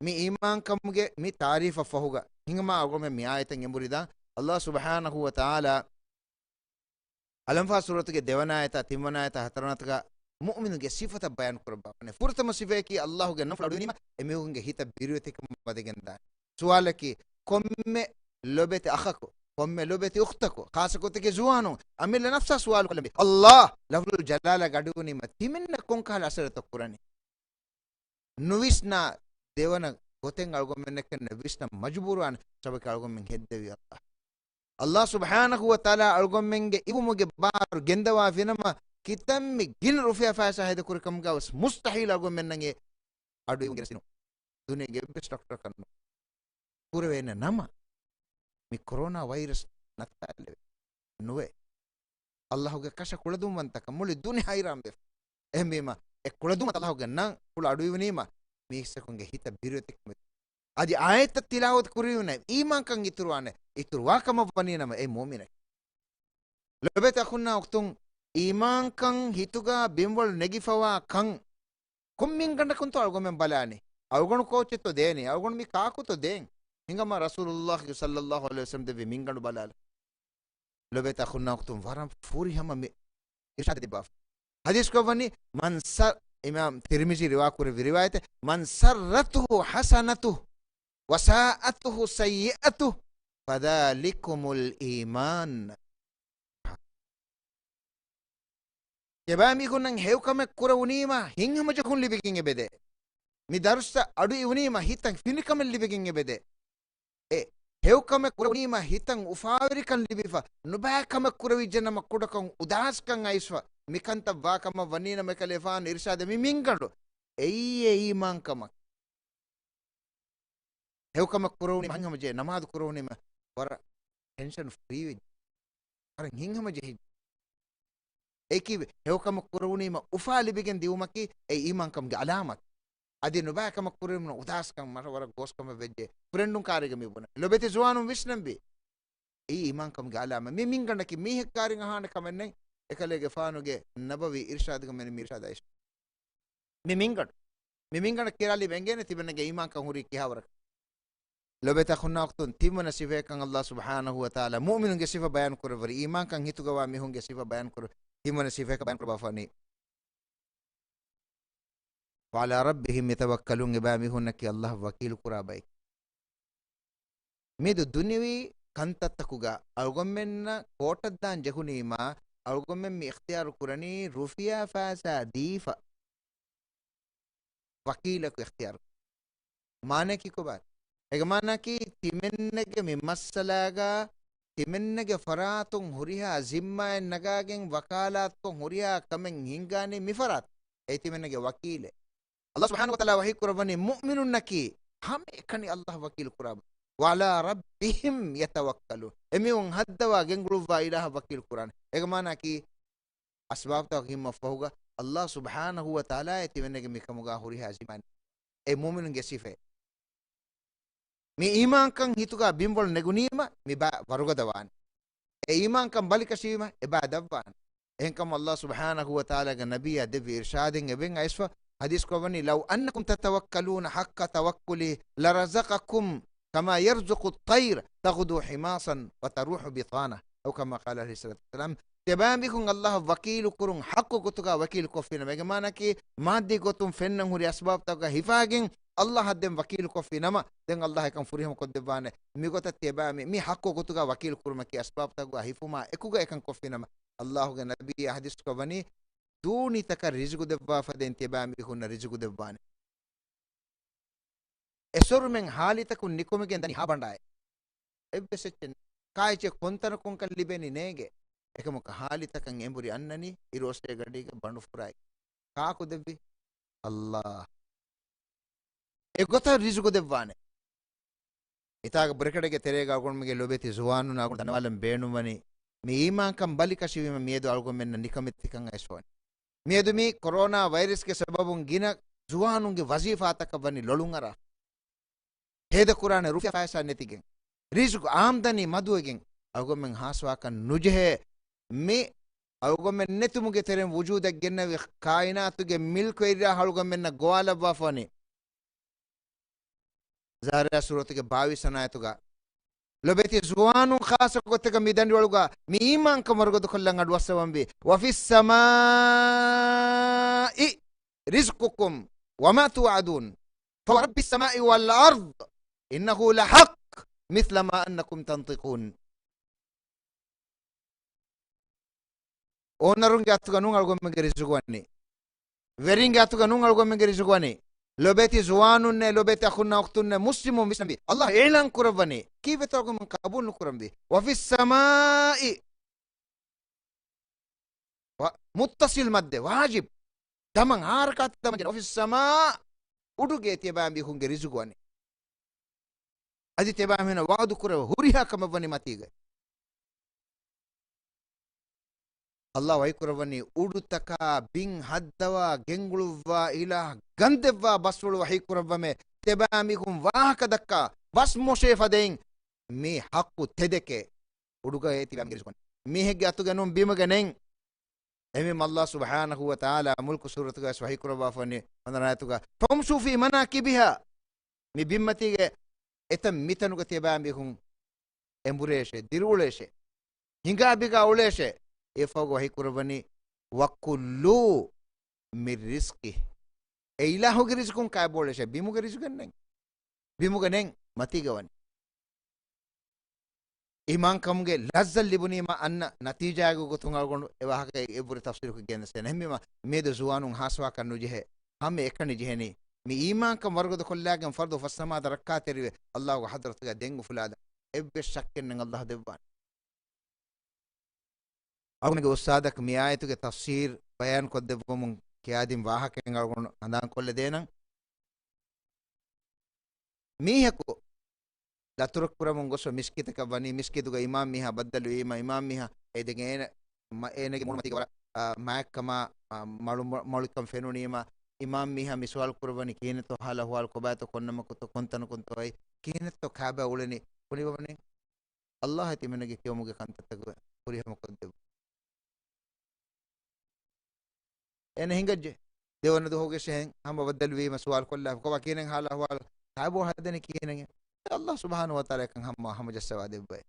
މި އީމާންކަމުގެ މި ތާރީފަށް ފަހުގަ ހިނގަމާ އަޅުގަނޑުމެން މި އާޔަތަށް އެނބުރިދާން. ﷲ ސުބްޙާނަހޫ ވަތަޢާލާ އަލްއަންފާލް ސޫރަތުގެ ދެވަނަ އާޔަތާ ތިންވަނަ އާޔަތާ ހަތަރުވަނަ އާޔަތުގަ މުއުމިނުގެ ސިފަތައް ބަޔާން ކުރައްވާފަ ވަނީ. ފުރަތަމަ ސިފައަކީ ﷲގެ ނަންފުޅު އަޑުއިވުނީމަ އެމީހުންގެ ހިތަށް ބިރުވެތިކަމަށް ވަދެގެން ދާނެ. ސުވާލަކީ، ކޮންމެ ލޮބެތި އަޚަކު، ކޮންމެ ލޮބެތި އުޚްތަކު، ޚާއްޞަ ގޮތެކޭ ޒުވާނުން، އަމިއްލަ ނަފްސާ ސުވާލު ކޮށްލަންވީ. ﷲ ލަފްޒުލް ޖަލާލާގެ އަޑުއިވުނީމަ ތިމެންނަށް ކޮންކަހަލަ އަސަރެއްތޯ ކުރަނީ؟ ނުވިސްނާ ދެވަނަ ގޮތެއް އަޅުގަނޑުމެންނަކަށް ވިސްނަން މަޖުބޫރުވާނެ ސަބަބަކީ އަޅުގަނޑުމެން ހެއްދެވީ ﷲ. ﷲ ސުބްޙާނަހޫ ވަތަޢާލާ އަޅުގަނޑުމެންގެ އިވުމުގެ ބާރު ގެންދަވާފިނަމަ، ކިތަންމެ ގިނަ ރުފިޔާ ފައިސާ ހޭދަކުރި ކަމުގަ ވެސް މުސްތަޙީލް އަޅުގަނޑުމެންނަށް އެ އަޑުއިވުން ގެނެސްދިނުން. ދުނިޔޭގެ އެއްވެސް ޑޮކްޓަރަކަށް ނު. ކުރެވޭނެ ނަމަ، މި ކޮރޯނާ ވައިރަސް ނައްތާލެވޭ. ނުވޭ. ﷲގެ ކަށަ ކުޅަދުންވަންތަކަން މުޅި ދުނިޔެ ހައިރާންވެފަ. އެހެންވީމަ، އެ ކުޅަދުންވަންތަ ﷲގެ ނަންފުޅު އަޑުއިވުނީމަ، މީސްތަކުންގެ ހިތަށް ބިރުވެތިކަމެއް. އަދި އާޔަތްތައް ތިލާވަތު ކުރެވުނެ، އީމާންކަން އިތުރުވާނެ. އިތުރުވާ ކަމަށް ވަނީ ނަމަ އެ މުއުމިނެއް. ލޮބެތި އަޚުންނާ އުޚްތުން، އީމާންކަން ހިތުގަ ބިންވަޅު ނެގިފަވާ ކަން ކޮން މިންގަނޑަކުންތޯ އަޅުގަނޑުމެން ބަލާނީ؟ އަޅުގަނޑު ކޯޗެއްތޯ ދޭނީ؟ އަޅުގަނޑު މި ކާކުތޯ ދޭން؟ ހިނގަމާ ރަސޫލުﷲ ޞައްލަﷲ ޢަލައިހި ވަސައްލަމް ދެއްވި މިންގަނޑު ބަލާލަ. ލޮބެތި އަޚުންނާ އުޚްތުން، ވަރަށް ފުރިހަމަ މި އިރްޝާދެއް ދެއްވާފަ. ޙަދީޘް ކޮށްވަނީ، މަން ސަ-، އިމާމް ތިރްމިޒީ ރިވާކުރެއްވި ރިވާޔަތެއް، "من سرته حسنته وساءته سيئته فذلكم الإيمان." ތިޔަބައިމީހުންނަށް ހެޔޮކަމެއް ކުރެވުނީމަ ހިތްހަމަޖެހުން ލިބިގެން އެބަދޭ. މި ދަރުސްތައް އަޑު އިވުނީމަ ހިތަށް ފިނިކަމެއް ލިބިގެން އެބަދޭ. އެ ހެޔޮކަމެއް ކުރެވުނީމަ ހިތަށް އުފާވެރިކަން ލިބިފަ، ނުބައި ކަމެއް ކުރެވިއްޖެ ނަމަ ކުޑަކޮށް އުދާސްކަން އައިސްފަ، މިކަންތައް ވާކަމަށް ވަނީ ނަމަ އެކަލޭފާނު އިރްޝާދެއް މި މިންގަނޑު. އެއީ އެ އީމާންކަމަށް. ހެޔޮކަމެއް ކުރެވުނީމަ ހިތްހަމަޖެހި، ނަމާދު ކުރެވުނީމަ ވަރަށް ޓެންޝަން ފްރީ ވެއްޖެ. ވަރަށް ހިތްހަމަޖެހިއްޖެ. އެކި ހެޔޮކަމެއް ކުރެވުނީމަ އުފާ ލިބިގެން ދިއުމަކީ އެ އީމާންކަމުގެ ޢަލާމަތް. އަދި ނުބައި ކަމަށް ކުރެވުނު އުދާސްކަން މަށަ ވަރަށް ގޯސްކަމެއް ވެއްޖެ. ފުރެންޑުން ކާރިގަ މި ބުނެ. ލޮބެތި ޒުވާނުން ވިސްނަންވީ. އެއީ އީމާންކަމުގެ ޢަލާމަތް. މި މިންގަނޑަކީ މީހެއް ކާރިން އަހާނެ ކަމެއް ނެތް. އެކަލޭގެފާނުގެ ނަބަވީ އިރްޝާދުގަ މެނި މި އިރްޝާދައިސް. މި މިންގަނޑު. މި މިންގަނޑަށް ކިޔާލީ ވެނގޭނެ ތިބެންނަގެ އީމާންކަން ހުރީ ކިހާވަރަކަށް. ލޮބެތި އަޚުންނާ އުޚްތުން، ތިންވަނަ ސިފައަކަށް ﷲ ސުބްޙާނަހޫ ވަތަޢާލާ މުއުމިނުންގެ ސިފަ ބަޔާން ކުރައްވަރި، އީމާންކަން ހިތުގަވާ މީހުންގެ ސިފަ ބަޔާން ކުރު، ތިންވަނަ ސިފައަކަށް ބަޔާން ކުރައްވާފަނީ. وعلى ربهم يتوكلون، އެބައިމީހުންނަކީ ﷲ އަށް ވަކީލު ކުރާ ބައެއް. މިއަދު ދުނިޔަވީ ކަންތައްތަކުގަ އަޅުގަނޑުމެންނަށް ކޯޓަށް ދާން ޖެހުނީމާ، އަޅުގަނޑުމެން މި އިޚްތިޔާރު ކުރަނީ ރުފިޔާ ފައިސާ ދީފަ ވަކީލަކު އިޚްތިޔާރު. މާނައަކީ ކޮބާ؟ އޭގެ މާނައަކީ ތިމެންނެގެ މި މައްސަލާގަ ތިމެންނެގެ ފަރާތުން ހުރިހާ ޒިންމާއެއް ނަގާގެން ވަކާލާތުކޮށް ހުރިހާ ކަމެއް ހިންގާނީ މި ފަރާތު. އެއީ ތިމެންނެގެ ވަކީލެއް. ﷲ ސުބްޙާނަހޫ ވަތަޢާލާ ވަޙީ ކުރައްވަނީ މުއުމިނުންނަކީ ހަމައެކަނި ﷲ އަށް ވަކީލު ކުރާ. وعلى ربهم يتوكلون. އެމީހުން ހައްދަވާ ގެންގުޅުއްވާ އިލާހަށް ވަކީލު ކުރާނެ. އޭގެ މާނައަކީ އަސްބާބުތަކަކު ހިންމަވާ ފަހުގަ ﷲ ސުބްޙާނަހޫ ވަތަޢާލާ އެ ތިމެންނެގެ މިކަމުގަ ހުރިހާ ޒިންމާ. އެ މުއުމިނުންގެ ސިފައެއް. މި އީމާންކަން ހިތުގަ ބިންވަޅު ނެގުނީމަ މި ބައި ވަރުގަދަވާނެ. އެ އީމާންކަން ބަލިކަށިވީމަ އެ ބައި ދަށްވާނެ. އެހެންކަމުން ﷲ ސުބްޙާނަހޫ ވަތަޢާލާގެ ނަބިއްޔާ ދެއްވި އިރްޝާދެއް އެބައިން އައިސްފަ ޙަދީޘް ކޮށްވަނީ، "لو أنكم تتوكلون حق توكله لرزقكم كما يرزق الطير تغدو خماصا وتروح بطانا." أو كما قال عليه الصلاة والسلام. ތިޔަބައިމީހުން ﷲ އަށް ވަކީލު ކުރުން ޙައްޤު ގޮތުގަ ވަކީލު ކޮށްފިނަމަ، އޭގެ މާނައަކީ މާއްދީ ގޮތުން ފެންނަން ހުރި އަސްބާބުތަކުގަ ހިފާގެން ﷲ އަށް ދެން ވަކީލު ކޮށްފި ނަމަ، ދެން ﷲ އެކަން ފުރިހަމަ ކޮށްދެއްވާނެ. މިގޮތަށް ތިޔަބައިމީ، މި ޙައްޤު ގޮތުގަ ވަކީލު ކުރުމަކީ އަސްބާބުތަކުގަ ހިފުމާ އެކުގަ އެކަން ކޮށްފިނަމަ، ﷲ ގެ ނަބިއްޔާ ޙަދީޘް ކޮށްވަނީ، ދޫނިތަކަށް ރިޒުގު ދެއްވާ ފަދައިން ތިޔަބައިމީހުންނަށް ރިޒުގު ދެއްވާނެ. އެސޮރުމެން ހާލިތަކުން ނިކުމެގެން ދަނީ ހާ ބަނޑާއެއް. އެއްވެސް އެއްޗެއް ނެތް. ކާއެއްޗެއް ކޮންތަނަކުންކަން ލިބެނީ ނޭގެ. އެކަމަކު ހާލިތަކަށް އެނބުރި އަންނަނީ އިރުއޮއްސޭގަޑީގަ ބަނޑު ފުރާއި. ކާކު ދެއްވި؟ ﷲ. އެގޮތަށް ރިޒުގު ދެއްވާނެ. މިތާގަ ބުރެކެޑެއްގެ ތެރޭގަ އަޅުގަނޑުމެންގެ ލޮބެތި ޒުވާނުން އަޅުގަނޑު ދަންނަވާލަން ބޭނުންވަނީ، މި އީމާންކަން ބަލިކަށިވީމަ މިއަދު އަޅުގަނޑުމެންނަށް ނިކަމެތިކަން އައިސްފަވަނީ. މިއަދު މި ކޮރޯނާ ވައިރަސްގެ ސަބަބުން ގިނަ ޒުވާނުންގެ ވަޒީފާތަކަށް ވަނީ ލޮލުންއަރާ. ހޭދަކުރާނެ ރުފިޔާ ފައިސާ ނެތިގެން، ރިޒުގު އާމްދަނީ މަދުވެގެން، އަޅުގަނޑުމެން ހާސްވާކަށް ނުޖެހޭ. މި އަޅުގަނޑުމެން ނެތުމުގެ ތެރެއިން ވުޖޫދަށް ގެންނެވި ކާއިނާތުގެ މިލްކުވެރިޔާ އަޅުގަނޑުމެންނަށް ގޮވާލައްވާފަވަނީ. ޒާރިޔާތް ސޫރަތުގެ ބާވީސް ވަނަ އާޔަތުގަ ލޮބެތި ޒުވާނުން ޚާއްޞަ ގޮތެއްގަ މި ދަނޑިވަޅުގަ މި އީމާންކަން ވަރުގަދަކޮށްލަން އަޑުއައްސަވަންވީ. وفي السماء رزقكم وما توعدون فورب السماء والأرض إنه لحق مثل ما أنكم تنطقون. އޯނަރުންގެ އަތުގަ ނޫން އަޅުގަނޑުމެންގެ ރިޒުގު ވަނީ. ވެރިންގެ އަތުގަ ނޫން އަޅުގަނޑުމެންގެ ރިޒުގު ވަނީ. ލޮބެތި ޒުވާނުންނޭ، ލޮބެތި އަޚުންނާ އުޚްތުންނޭ، މުސްލިމުން ވިސްނަންވީ. ﷲ އިޢުލާން ކުރައްވަނީ. ކީއްވެތޯ އަޅުގަނޑުމެން ޤަބޫލު ނުކުރަންވީ؟ وفي السماء. ވަ-، މުއްތަޞިލް މައްދެއް، ވާޖިބް. ދަމަން ހާރަކާތަށް ދަމަން ޖެހޭ. وفي السماء. އުޑުގެ ތިޔަބައިމީހުންގެ ރިޒުގު ވަނީ. އަދި ތިޔަބައިމީހުންނަށް ވަޢުދު ކުރެވޭ ހުރިހާ ކަމެއް ވަނީ މަތީގައި. ﷲ ވަޙީ ކުރައްވަނީ އުޑުތަކާ ބިން ހައްދަވާ ގެންގުޅުއްވާ އިލާހް ގަންދެއްވާ ބަސްފުޅު ވަޙީ ކުރައްވަމޭ. ތިބާ މީހުން ވާހަކަ ދައްކާ ބަސް މޮށޭ ފަދައިން މި ޙައްޤު ތެދެކޭ. އުޑުގައޭ ތިބާ މީހުންގެ ރިޒުޤު ނެތް. މީހެއްގެ އަތުގަ ނޫން ބިމުގަ ނެތް. އެހެންވީމަ ﷲ ސުބްޙާނަހޫ ވަތަޢާލާ މުލްކު ސޫރަތުގަ ވެސް ވަޙީ ކުރައްވާފަ ވަނީ ހަނދާން އާޔަތުގަ، "ފަމްޝޫ ފީ މަނާކިބިހާ." މި ބިންމަތީގެ އެތައް މިތަނުގަ ތިޔަބައިމީހުން އެނބުރޭށޭ، ދިރިއުޅޭށޭ، ހިނގާ ބިގާ އުޅޭށޭ. އެއަށްފަހުގަ ވަޙީ ކުރައްވަނީ، "ވަކުލޫ މިން ރިޒްޤި." އެ އިލާހުގެ ރިޒުޤުން ކާބޯޅޭށޭ، ބިމުގެ ރިޒުޤެއް ނެތް. ބިމުގަ ނެތް، މަތީގަ ވަނީ. އީމާންކަމުގެ ލައްޒަތް ލިބުނީމަ އަންނަ ނަތީޖާއެއްގެ ގޮތުން އަޅުގަނޑު އެ ވާހަކަ އެ އެއްވުރެ ތަފްސީލުކޮށް ގެންދަސް އެހެންވީމަ، މިއަދު ޒުވާނުން ހާސްވާކަށް ނުޖެހޭ. ހަމަ އެކަނި ޖެހެނީ މި އީމާންކަން ވަރުގަދަ ކޮށްލާގެން ފަރްޟު ފަސް ނަމާދަށް ރައްކާތެރިވެ، ﷲގެ ޙަޟްރަތުގަ ދެން އުފުލާލަން. އެއްވެސް ޝައްކެއް ނެތް ﷲ ދެއްވާނެ. އަޅުގަނޑުގެ އުސްތާޛަކު މި އާޔަތުގެ ތަފްސީރު ބަޔާން ކޮށްދެއްވަމުން ކިޔާދިން ވާހަކައެއް އަޅުގަނޑު ހަނދާން ކޮށްލަދޭނަން. މީހަކު ލަތުރެއް ކުރަމުން ގޮސް މިސްކިތަކަށް ވަނީ، މިސްކިތުގަ އިމާމް މީހާ ބައްދަލުވީމަ، އިމާމް މީހާ އެދެގެން އޭނަ، މަ-، އޭނަގެ މޫނުމަތީގަ ވަރަށް، އާ، މާތްކަމާ، އާ، މަޅު-، މަ-، މޮޅިކަން ފެނުނީމަ، އިމާމް މީހާ މި ސުވާލު ކުރައްވަނީ ކިހިނެއްތޯ ހާލާ އަހުވާލު ކޮބާތޯ ކޮންނަމަކުތޯ ކޮންތަނަކުންތޯ އައި ކިހިނެއްތޯ ކާބާ އުޅެނީ ކުނިވަވަނީ؟ ﷲ ތިމަންނަގެ ކިޔަމުގެ ކަންތައްތަކުގެ ފުރިހަމަ ކޮށްދެއްވުން. އޭނަ ހިނގައްޖެ. ދެވަނަ ދުވަހުގެ ޝޭހެން ހަމަ ބައްދަލުވީމަ ސުވާލު ކޮށްލާފަ ކޮބާ ކިހިނެއް ހާލާ އަހުވާލު ކާބޯ ހަދަނީ ކިހިނެއް؟ ﷲ ސުބްޙާނަހޫ ވަތަޢާލާ އެކަން ހަމަ ހަމަޖައްސަވާ ދެއްވައޭ.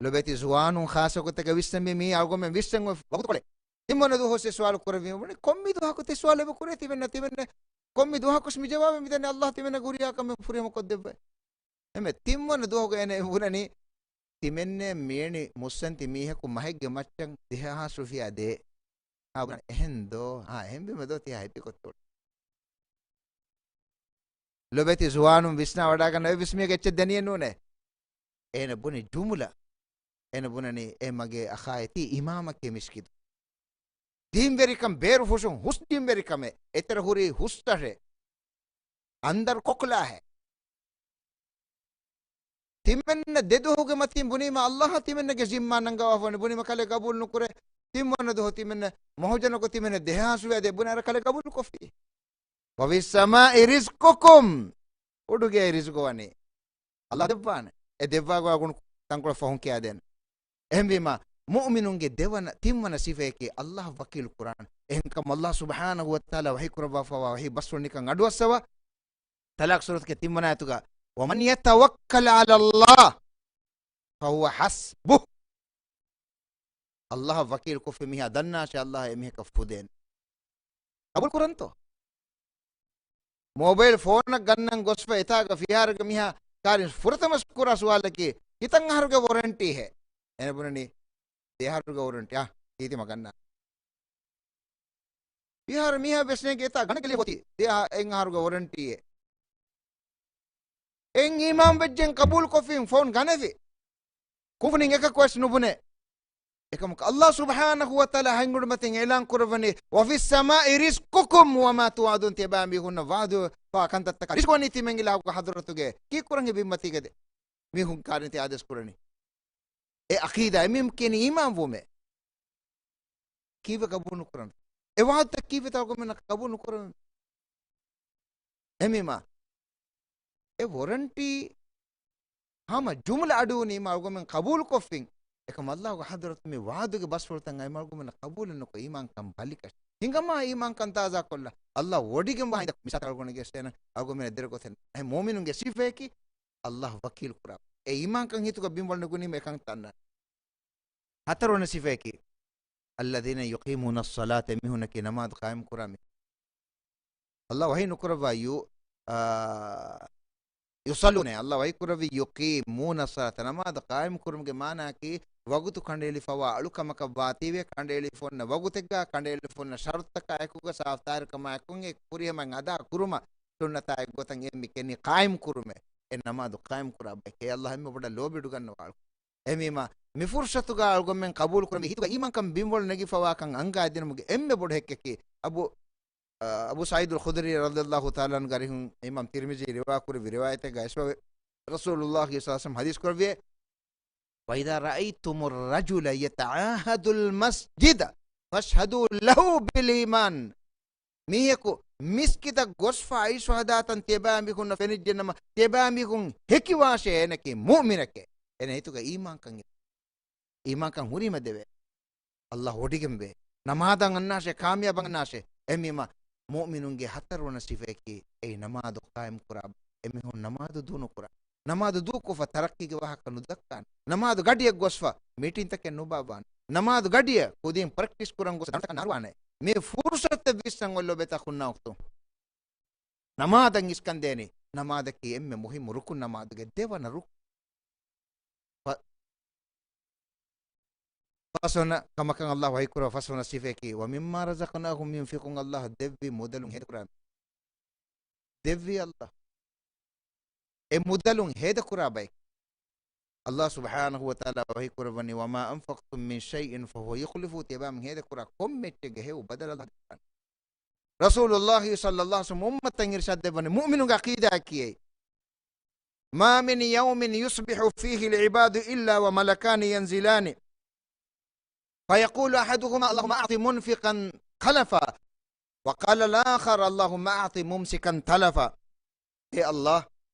ލޮބެތި ޒުވާނުން ޚާއްޞަ ގޮތެއްގަ ވިސްނަންވީ މީ އަޅުގަނޑުމެން ވިސްނަން އޮތް ވަގުތުކޮޅެއް. ތިންވަނަ ދުވަހު ސުވާލު ކުރެއްވީމަ ބުނި ކޮންމެ ދުވަހަކު ތި ސުވާލު އެބަ ކުރޭ ތިމެންނަ ތިމެންނަ ކޮންމެ ދުވަހަކުސް މި ޖަވާބެއް މިދަނީ ﷲ ތިމެންނަ ހުރިހާ ކަމެއް ފުރިހަމަ ކޮށްދެއްވައޭ. އެމެ ތިންވަނަ ދުވަހުގަ އޭނަ ބުނަނީ ތިމެންނެ މިއެނި މުއްސަންތި މީހަކު މަހެއްގެ މައްޗަށް ދެހާސް ރުފިޔާ ދޭ. އާ، ބުނަނީ އެހެން ދޯ؟ އާ، އެހެންވީމަ ދޯ ތި ހައިޕި ކޮށްތޯ؟ ލޮބެތި ޒުވާނުން ވިސްނާ ވަޑާގަންނަ އެއްވެސް މީހަކަށް އެއްޗެއް ދެނީއެއް ނޫނޭ. އޭނަ ބުނި ޖުމުލަ. އޭނަ ބުނަނީ އޭ މަގޭ އަޚާ އެތީ އިމާމަކޭ މިސްކިތު. ދީންވެރިކަން ބޭރު ފުށުން ހުސް ދީންވެރިކަމެއް އެތެރެ ހުރީ ހުސް ތަށެއް. އަންދަރު ކޮކްލާހެއް. ތިމެންނަ ދެދުވަހުގެ މަތީން ބުނީމަ ﷲ ތިމެންނަގެ ޒިންމާ ނަންގަވާފަ ވަނީ ބުނީމަ ކަލޭ ގަބޫލު ނުކުރޭ. ތިންވަނަ ދުވަހު ތިމެންނަ މޮހޮޖަނަކޮށް ތިމެންނަ ދެހާސް ރުފިޔާ ދޭ ބުނާއިރަށް ކަލޭ ގަބޫލު ކޮށްފި. وفي السماء رزقكم. އުޑުގައި ރިޒުގު ވަނީ. ﷲ ދެއްވާނެ. އެ ދެއްވާ ގޮތް އަޅުގަނޑު ތަންކޮޅެއް ފަހުން ކިޔާދޭނެ. އެހެންވީމަ، މުއުމިނުންގެ ދެވަނަ، ތިންވަނަ ސިފައަކީ ﷲ ވަކީލު ކުރާން. އެހެންކަމުން ﷲ ސުބްޙާނަހޫ ވަތަޢާލާ ވަޙީ ކުރައްވާފަވާ ވަޙީ ބަސްފުޅު ނިކަން އަޑުއައްސަވާ. ތަލާޤް ސޫރަތުގެ ތިންވަނަ އާޔަތުގަ، "ومن يتوكل على الله فهو حسبه." ﷲ އަށް ވަކީލު ކޮށްފި މީހާ ދަންނާށޭ، ﷲ އެމީހަކަށް ފުދޭނެ. ޤަބޫލު ކުރަންތޯ؟ މޯބައިލް ފޯނަށް ގަންނަން ގޮސްފަ އެތާގަ ފިހާރަގެ މީހާ ކާރިން ފުރަތަމަ ކުރާ ސުވާލަކީ، ކިތަން އަހަރުގެ ވޮރަންޓީހޭ؟ އޭނަ ބުނަނީ، ދެ އަހަރުގެ ވޮރަންޓީ. އާ، ކީރިތި މަ ގަންނާނެ. ފިހާރަ މީހާ ވެސް ނޭނގެ އެތާ ގަނެގެ ލިޔެފަ އޮތީ ދެ އަހަ-، އެއް އަހަރުގެ ވޮރަންޓީއޭ. އެއް އީމާން ވެއްޖެން ޤަބޫލު ކޮށްފިން ފޯން ގަނެފި. ކުންފުނިން އެކަކު ވެސް ނުބުނޭ. އެކަމަކު ﷲ ސުބްޙާނަހޫ ވަތަޢާލާ ހަތް އުޑުމަތިން އިޢުލާން ކުރައްވަނީ، "وفي السماء رزقكم وما توعدون." ތިޔަބައިމީހުންނަށް ވަޢުދުވާ ކަންތައްތަކާ ރިޒުގު ވަނީ ތިމެންގެ އިލާހުގެ ޙަޟްރަތުގައޭ. ކީއްކުރަން އެ ބިންމަތީގަ ދެ މީހުން ކާރިން ތި އާދޭސް ކުރަނީ؟ އެ ޢަޤީދާ، އެމީހުން ކިޔަނީ އީމާން ވުމޭ. ކީއްވެ ޤަބޫލު ނުކުރަން؟ އެ ވަޢުދުތައް ކީއްވެތަ އަޅުގަނޑުމެންނަށް ޤަބޫލު ނުކުރަން؟ އެހެންވީމަ، އެ ވޮރަންޓީ ހަމަ ޖުމްލަ އަޑުއިވުނީމަ އަޅުގަނޑުމެން ޤަބޫލު ކޮށްފިން. އެކަމަ ﷲގެ ޙަޟްރަތު މި ވަޢުދުގެ ބަސްފުޅުތައް އައިމަ އަޅުގަނޑުމެންނަށް ޤަބޫލެއް ނުކޮށް އީމާންކަން ބަލިކަށި. ހިނގަމާ އީމާންކަން ތާޒާކޮށްލަ. ﷲ ވޮޑިގެން ވާހިނދަ މިސާލަކަށް އަޅުގަނޑު ގެއްސޭނަން އަޅުގަނޑުމެން ދެރަ ގޮތެއް. އެ މުއުމިނުންގެ ސިފައަކީ ﷲ ވަކީލު ކުރާ. އެ އީމާންކަން ހިތުގަ ބިންވަޅު ނުގުނީމަ އެކަން ތަންނަ. ހަތަރުވަނަ ސިފައަކީ، الذين يقيمون الصلاة، މީހުންނަކީ ނަމާދު ޤާއިމް ކުރާ މީހުން. ﷲ ވަޙީ ނުކުރައްވާ ޔު-، އާ، يصلون، ﷲ ވަޙީ ކުރެއްވީ يقيمون الصلاة، ނަމާދު ޤާއިމް ކުރުމުގެ މާނައަކީ، ވަގުތު ކަނޑައެޅިފަވާ އަޅުކަމަކަށް ވާތީވެ، ކަނޑައެޅިފަ އޮންނަ ވަގުތެއްގަ، ކަނޑައެޅިފަ އޮންނަ ޝަރުޠުތަކާ އެކުގަ، ސާފުތާހިރުކަމާ އެކުގަ އެ ފުރިހަމައިން އަދާ ކުރުމަށް ސުންނަތާ އެއްގޮތަށް އެ މި ކިޔަނީ ޤާއިމް ކުރުމޭ. އެ ނަމާދު ޤާއިމް ކުރާ ބައެކޭ. ﷲ އެންމެ ބޮޑަށް ލޯބި އިވިގަންނަވާ. އެހެންވީމަ، މި ފުރުޞަތުގަ އަޅުގަނޑުމެން ޤަބޫލު ކުރަންވީ ހިތުގަ އީމާންކަން ބިންވަޅު ނެގިފަވާކަން އަންގާދިނުމުގެ އެންމެ ބޮޑު ޙައްޤަކީ. އަބޫ، އަ، އަބޫ ސަޢީދުލް ޚުދްރީ ރަޟިޔަﷲ ތަޢާލާ ޢަންހުގެ އަރިހުން އިމާމް ތިރްމިޒީ ރިވާ ކުރެއްވި ރިވާޔަތެއްގަ އިސްވެ، ރަސޫލުﷲ ޞައްލަﷲ ޢަލައިހި ވަސައްލަމް ޙަދީޘް ކުރެއްވިއޭ، "وإذا رأيتم الرجل يتعاهد المسجد فاشهدوا له بالإيمان." މީހަކު މިސްކިތަށް ގޮސްފަ އައިސްފަ ހަދާތަން ތިޔަބައިމީހުންނަށް ފެނިއްޖެނަމަ، ތިޔަބައިމީހުން ހެކިވާށޭ އޭނަކީ މުއުމިނެކޭ. އޭނަ ހިތުގަ އީމާންކަން، އީމާންކަން ހުރީމަ ދެވޭ. ﷲ ވޮޑިގެންވޭ. ނަމާދަށް އަންނާށޭ، ކާމިޔާބަށް އަންނާށޭ. އެހެންވީމަ، މުއުމިނުންގެ ހަތަރުވަނަ ސިފައަކީ، އެއީ ނަމާދު ޤާއިމް ކުރާ. އެމީހުން ނަމާދު ދޫނުކުރާ. ނަމާދު ދޫކޮށްފަ ތަރައްޤީގެ ވާހަކަ ނުދައްކާނެ. ނަމާދު ގަޑިއަށް ގޮސްފަ މީޓިންތަކެއް ނުބާއްވާނެ. ނަމާދު ގަޑިއަށް ކުދިން ޕްރެކްޓިސް ކުރަން ގޮސް ދަނޑުތަކަށް ނާރުވާނެ. މި ފުރުޞަތެއް ވިއްސަން އޮތް ލޮބެތަ ހުންނަ އުޚްތު. ނަމާދަށް އިސްކަންދޭނީ. ނަމާދަކީ އެންމެ މުހިއްމު ރުކުން، ނަމާދުގެ ދެވަނަ ރުކުން. ފަ-، ފަސްވަނަ ކަމަކަށް ﷲ ވަޙީކުރާ ފަސްވަނަ ސިފައަކީ، "وَمِمَّا رَزَقْنَاهُمْ يُنْفِقُونَ." ﷲ ދެއްވި މުދަލުން ހޭދަކުރާ. ދެއްވި ﷲ. އެ މުދަލުން ހޭދަކުރާ ބައެއް. ﷲ ސުބްޙާނަހޫ ވަތަޢާލާ ވަޙީކުރައްވަނީ، "وَمَا أَنْفَقْتُمْ مِنْ شَيْءٍ فَهُوَ يُخْلِفُهُ." ތިޔަބައިމީހުން ހޭދަކުރާ ކޮންމެ އެއްޗެއްގެ ހެޔޮ ބަދަލު ﷲ ދެއްވާނެ. ރަސޫލުﷲ ޞައްލަﷲު ޢަލައިހި ވަސައްލަމަ އުއްމަތަށް އިރުޝާދު ދެއްވަނީ، މުއުމިނުގެ ޢަޤީދާއަކީ އެއީ. "ما من يوم يصبح فيه العباد إلا وملكان ينزلان فيقول أحدهما: اللهم أعط منفقا خلفا، وقال الآخر: اللهم أعط ممسكا تلفا." އޭ ﷲ،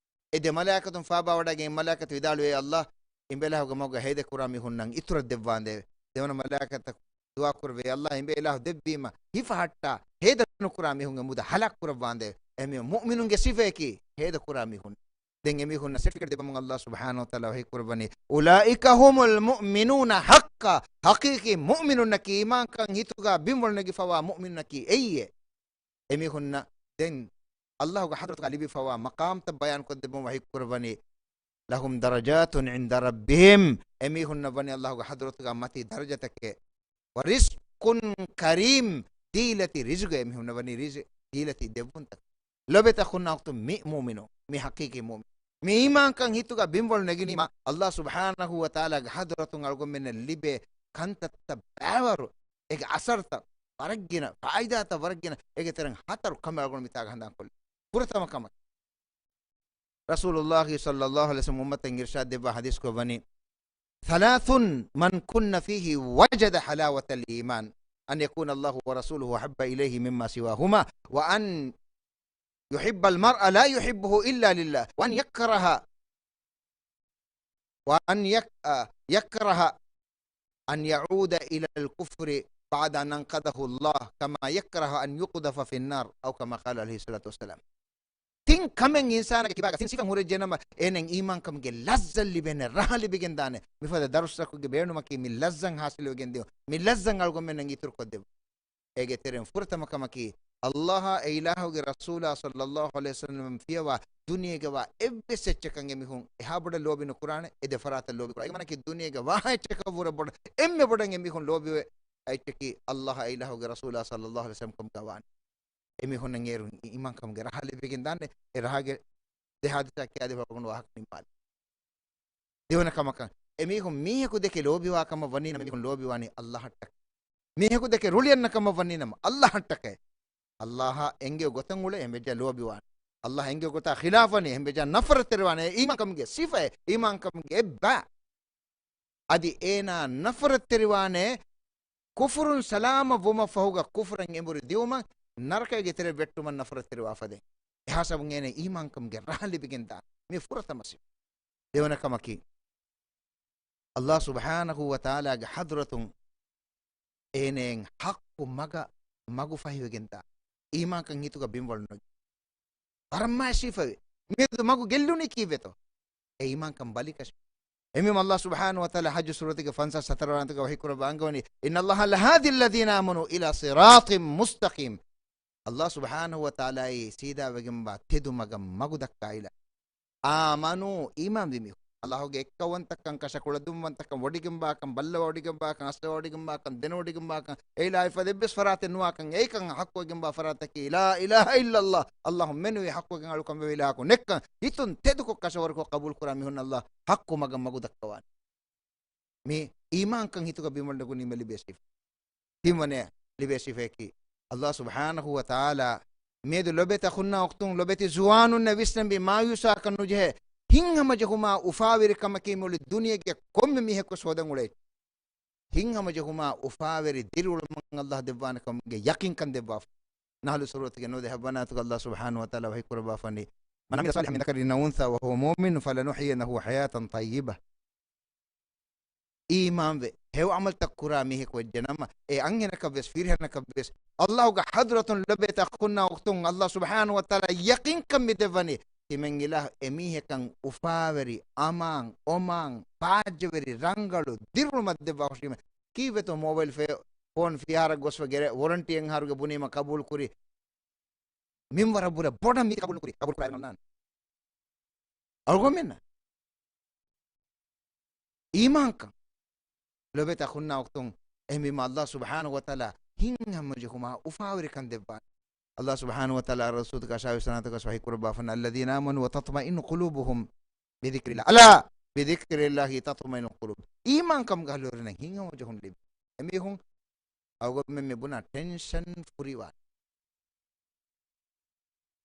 އެ ދެ މަލާއިކަތުން ފާބާވަޑައިގެން އެއް މަލާއިކަތަށް ވިދާޅުވޭ، ﷲ، އިބައިލާހުގެ މަގުގަ ހޭދަކުރާ މީހުންނަށް އިތުރަށް ދެއްވާނދޭވެ. ދެވަނަ މަލާއިކަތަށް ދުޢާކުރެއްވި، ﷲ، އިބައިލާހު ދެއްވީމަ ހިފަހައްޓާ ހޭދަނުކުރާ މީހުންގެ މުދާ ހަލާކުކުރައްވާނދޭވެ. އެހެންވީމަ މުއުމިނުންގެ ސިފައަކީ ހޭދަކުރާ މީހުން. ދެން އެމީހުންނަށް ސެޓްފިކެޓް ދެއްވަމުން ﷲ ސުބްޙާނަހޫ ވަތަޢާލާ ވަޙީކުރައްވަނީ، "أولئك هم المؤمنون حقا." ޙަޤީޤީ މުއުމިނުންނަކީ، އީމާންކަން ހިތުގަ ބިންވަޅު ނެގިފަވާ މުއުމިނުންނަކީ އެއީއޭ. އެމީހުންނަށް ދެން ﷲގެ ޙަޟްރަތުގަ ލިބިފަވާ މަޤާމްތައް ބަޔާންކޮށްދެއްވަމުން ވަޙީކުރައްވަނީ، "لهم درجات عند ربهم." އެމީހުންނަށް ވަނީ ﷲގެ ޙަޟްރަތުގަ މަތީ ދަރަޖަތަކެއް. "ورزق كريم." ދީލަތި ރިޒުގެއް އެމީހުންނަށް ވަނީ، ރިޒު-، ދީލަތި ދެއްވުންތަކެއް. ލޮބެތަ ހުންނަ އުޚްތު، މި މުއުމިނު، މި ޙަޤީޤީ މުއުމިނު. މި އީމާންކަން ހިތުގަ ބިންވަޅު ނެގިނީމަ، ﷲ ސުބްޙާނަހޫ ވަތަޢާލާގެ ޙަޟްރަތުން އަޅުގަނޑުމެންނަށް ލިބޭ ކަންތައްތައް ބައިވަރު، އޭގެ އަސަރުތައް ވަރަށްގިނަ، ފާއިދާތައް ވަރަށްގިނަ، އޭގެ ތެރެއިން ހަތަރު ކަމެއް އަޅުގަނޑު މިތާގަ ހަނދާންކޮށްލި. ފުރަތަމަ ކަމަކީ، ރަސޫލުﷲ ޞައްލަﷲު ޢަލައިހި ވަސައްލަމަ އުއްމަތަށް އިރުޝާދު ދެއްވާ ޙަދީޘްކޮށް ވަނީ، "ثلاث من كن فيه وجد حلاوة الإيمان، أن يكون الله ورسوله أحب إليه مما سواهما، وأن يحب المرء لا يحبه إلا لله، وأن يكره، وأن يك-، آه، يكره أن يعود إلى الكفر بعد أن أنقذه الله، كما يكره أن يقذف في النار، أو كما قال عليه الصلاة والسلام." ތިން ކަމެއް އިންސާނާގެ ކިބާގަ ތިން ސިފަ ހުރެއްޖެނަމަ، އޭނައަށް އީމާންކަމުގެ ލައްޒަތް ލިބޭނެ، ރަހަ ލިބިގެން ދާނެ. މިފަދަ ދަރުސްތަކުގެ ބޭނުމަކީ މި ލައްޒަތް ޙާޞިލުވެގެން ދިޔުން. މި ލައްޒަތް އަޅުގަނޑުމެންނަށް އިތުރުކޮށްދެއްވުން. އޭގެ ތެރެއިން ފުރަތަމަ ކަމަކީ، ﷲ އާ އެ އިލާހުގެ ރަސޫލާ ޞައްލަﷲު ޢަލައިހި ވަސައްލަމަ ފިޔަވާ ދުނިޔޭގަ ވާ އެއްވެސް އެއްޗަކަށް އެމީހުން އެހާ ބޮޑަށް ލޯބި ނުކުރާނެ، އެ ދެ ފަރާތަށް ލޯބި ކުރާ. އޭގެ މާނައަކީ ދުނިޔޭގަ ވާހާ އެއްޗަކަށްވުރެ ބޮޑަށް، އެންމެ ބޮޑަށް އެމީހުން ލޯބިވޭ އެއްޗަކީ ﷲ އާ އެ އިލާހުގެ ރަސޫލާ ޞައްލަﷲު ޢަލައިހި ވަސައްލަމަ ކަމުގަ ވާނެ. އެމީހުންނަށް އޭރު އީމާންކަމުގެ ރަހަ ލިބިގެން ދާނެ. އެ ރަހަގެ ދެ ޙާދިސާ ކިޔާދީފަ އަޅުގަނޑު ވާހަކަ ނިންމާލި. ދެވަނަ ކަމަކަށް، އެމީހުން މީހަކު ދެކެ ލޯބިވާ ކަމަށް ވަނީ ނަމަ، މީހުން ލޯބިވާނީ ﷲ އަށްޓަކައި. މީހަކު ދެކެ ރުޅިއަންނަ ކަމަށް ވަނީ ނަމަ، ﷲ އަށްޓަކައި. ﷲ އާ އެންގެވި ގޮތަށް އުޅޭ، އެހެންވެއްޖާ ލޯބިވާނެ. ﷲ އާ އެންގެވި ގޮތާ ޚިލާފަށް ނިޔަ، އެހެންވެއްޖާ ނަފްރަތްތެރިވާނެ. އެ އީމާންކަމުގެ ސިފައެއް، އީމާންކަމުގެ އެއްބަ. އަދި އޭނާ ނަފްރަތްތެރިވާނެ، ކުފުރުން ސަލާމަތް ވުމަށް ފަހުގަ ކުފުރަށް އެނބުރި ދިއުމަށް، ނަރަކައިގެ ތެރެ ވެއްޓުމަށް ނަފްރަތްތެރިވާ ފަދައިން. އެހާ ސަބަބުން އޭނަ އީމާންކަމުގެ ރަހަ ލިބިގެން ދާ. މި ފުރަތަމަ ސިފަ. ދެވަނަ ކަމަކީ، ﷲ ސުބްޙާނަހޫ ވަތަޢާލާގެ ޙަޟްރަތުން އޭނައަށް ޙައްޤު މަގަށް މަގު ފަހިވެގެން ދާ. އީމާންކަން ހިތުގަ ބިންވަޅު ނުވި. ވަރަށް މާތް ސިފައެއް. މިއަދު މަގު ގެއްލުނީ ކީއްވެތޯ؟ އެ އީމާންކަން ބަލިކަށި. އެމީހުން ﷲ ސުބްޙާނަހޫ ވަތަޢާލާ ޙައްޖު ސޫރަތުގެ ފަންސާސް ހަތަރު ވަނަ އާޔަތުގަ ވަޙީކުރައްވާ އަންގަވަނީ، "إن الله لهادي الذين آمنوا إلى صراط مستقيم." ﷲ ސުބްޙާނަހޫ ވަތަޢާލާއީ ސީދާވެގެންވާ ތެދު މަގަށް މަގު ދައްކާ އިލާހު. އާމަނޫ، އީމާންވި މީހުން. ﷲގެ އެއްކައުވަންތަކަން، ކަށަ ކުޅަދުންވަންތަކަން، ވޮޑިގެންވާކަން، ބައްލަވަޑިގެންވާކަން، އައްސަވަޑިގެންވާކަން، ދެނެވޮޑިގެންވާކަން، އެއިލާހު އެފަދަ އެއްވެސް ފަރާތެއް ނުވާކަން، އެއިކަން ޙައްޤުވެގެންވާ ފަރާތަކީ، لا إله إلا الله، ﷲ މެނުވީ ޙައްޤުވެގެން އަޅުކަން ވެވޭ އިލާހަކު ނެއްކަން ހިތުން ތެދުކޮށް ކަށަވަރުކޮށް ޤަބޫލުކުރާ މީހުން ﷲ ޙައްޤު މަގަށް މަގު ދައްކަވާނެ. މި އީމާންކަން ހިތުގަ ބިންވަޅު ނެގުނީމަ ލިބޭ ސިފަ. ތިންވަނަ ލިބޭ ސިފައަކީ، ﷲ ސުބްޙާނަހޫ ވަތަޢާލާ މިއަދު ލޮބެތަ ޚުންނާ އުޚްތުން، ލޮބެތި ޒުވާނުންނަށް ވިސްނަންވީ މާޔޫސާކަށް ނުޖެހޭ، ހިތްހަމަޖެހުމާ އުފާވެރިކަމަކީ މުޅި ދުނިޔޭގެ ކޮންމެ މީހަކުވެސް ހޯދަން އުޅޭ. ހިތްހަމަޖެހުމާ އުފާވެރި ދިރިއުޅުމަށް ﷲ ދެއްވާނެ ކަމުގެ ޔަޤީންކަން ދެއްވާފަ. ނަހްލު ސޫރަތުގެ ނުވަދިހަ ވަނަ އާޔަތުގަ ﷲ ސުބްޙާނަހޫ ވަތަޢާލާ ވަޙީ ކުރައްވާފަނީ، "من عمل صالحا من ذكر أو أنثى وهو مؤمن فلنحيينه حياة طيبة." އީމާންވެ، ހެޔޮ ޢަމަލުތައް ކުރާ މީހަކު ވެއްޖެނަމަ، އެ އަންހެނަކަށްވެސް ފިރިހެނަކަށްވެސް، ﷲގެ ޙަޟްރަތުން ލޮބުވެތި އަޚުންނާ އުޚްތުން، ﷲ ސުބްޙާނަހޫ ވަތަޢާލާ ޔަޤީންކަން މި ދެއްވަނީ، ތިމަން އިލާހު އެމީހަކަށް އުފާވެރި، އަމާން، އޮމާން، ބާއްޖަވެރި، ރަނގަޅު ދިރިއުޅުމަށް ދެއްވާ ހުށީމެ. ކީއްވެތޯ މޯބައިލް ފެ-، ފޯން ފިހާރަ ގޮސްފަ ގެރެ ވޮރަންޓީ އެއް އަހަރުގެ ބުނީމަ ޤަބޫލު ކުރި. މިންވަރަށްވުރެ ބޮޑަށް މީ ޤަބޫލު ކުރި. ޤަބޫލު ކުރާ އެއް ނޯންނާނެ. އަޅުގަނޑުމެންނަށް އީމާންކަން، ލޮބުވެތި އަޚުންނާ އުޚްތުން، އެހެންވީމަ ﷲ ސުބްޙާނަހޫ ވަތަޢާލާ ހިތްހަމަޖެހުމާ އުފާވެރިކަން ދެއްވާނެ. ﷲ ސުބްޙާނަހޫ ވަތަޢާލާ ރަސޫލުގެ ޝާވި ސަނާތުގަސް ވަޙީ ކުރައްވާފަން، "الذين آمنوا وتطمئن قلوبهم بذكر الله، ألا بذكر الله تطمئن القلوب." އީމާންކަމުގެ އަހުލުވެރިންނަށް ހިތްހަމަޖެހުން ލިބި. އެމީހުން އަޅުގަނޑުމެން މި ބުނާ ޓެންޝަން ފުރިވާނެ.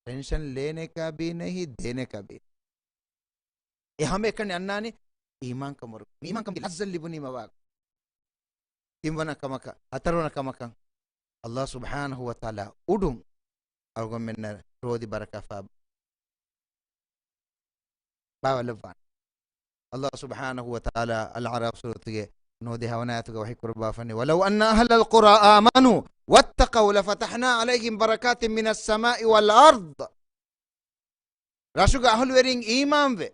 ޓެންޝަން ލޭނެ ކާބީނެހި ދޭނެ ކާބީނެ. އެ ހަމައެކަނި އަންނާނީ އީމާންކަމަށް. އީމާންކަމުގެ ލައްޒަތް ލިބުނީމަ ވާ. ތިންވަނަ ކަމަކަށް، ހަތަރުވަނަ ކަމަކަށް، ﷲ ސުބްޙާނަހޫ ވަތަޢާލާ އުޑުން އަޅުގަނޑުމެންނަށް ރޯދި ބަރަކާތް ފާ ބާވަލައްވާނެ. ﷲ ސުބްޙާނަހޫ ވަތަޢާލާ އަލްއަޢްރާފް ސޫރަތުގެ ނުވަދިހަ ހަވަނަ އާޔަތުގަ ވަޙީ ކުރައްވާފަނީ، "ولو أن أهل القرى آمنوا واتقوا لفتحنا عليهم بركات من السماء والأرض." ރަށުގެ އަހުލުވެރިން އީމާންވެ،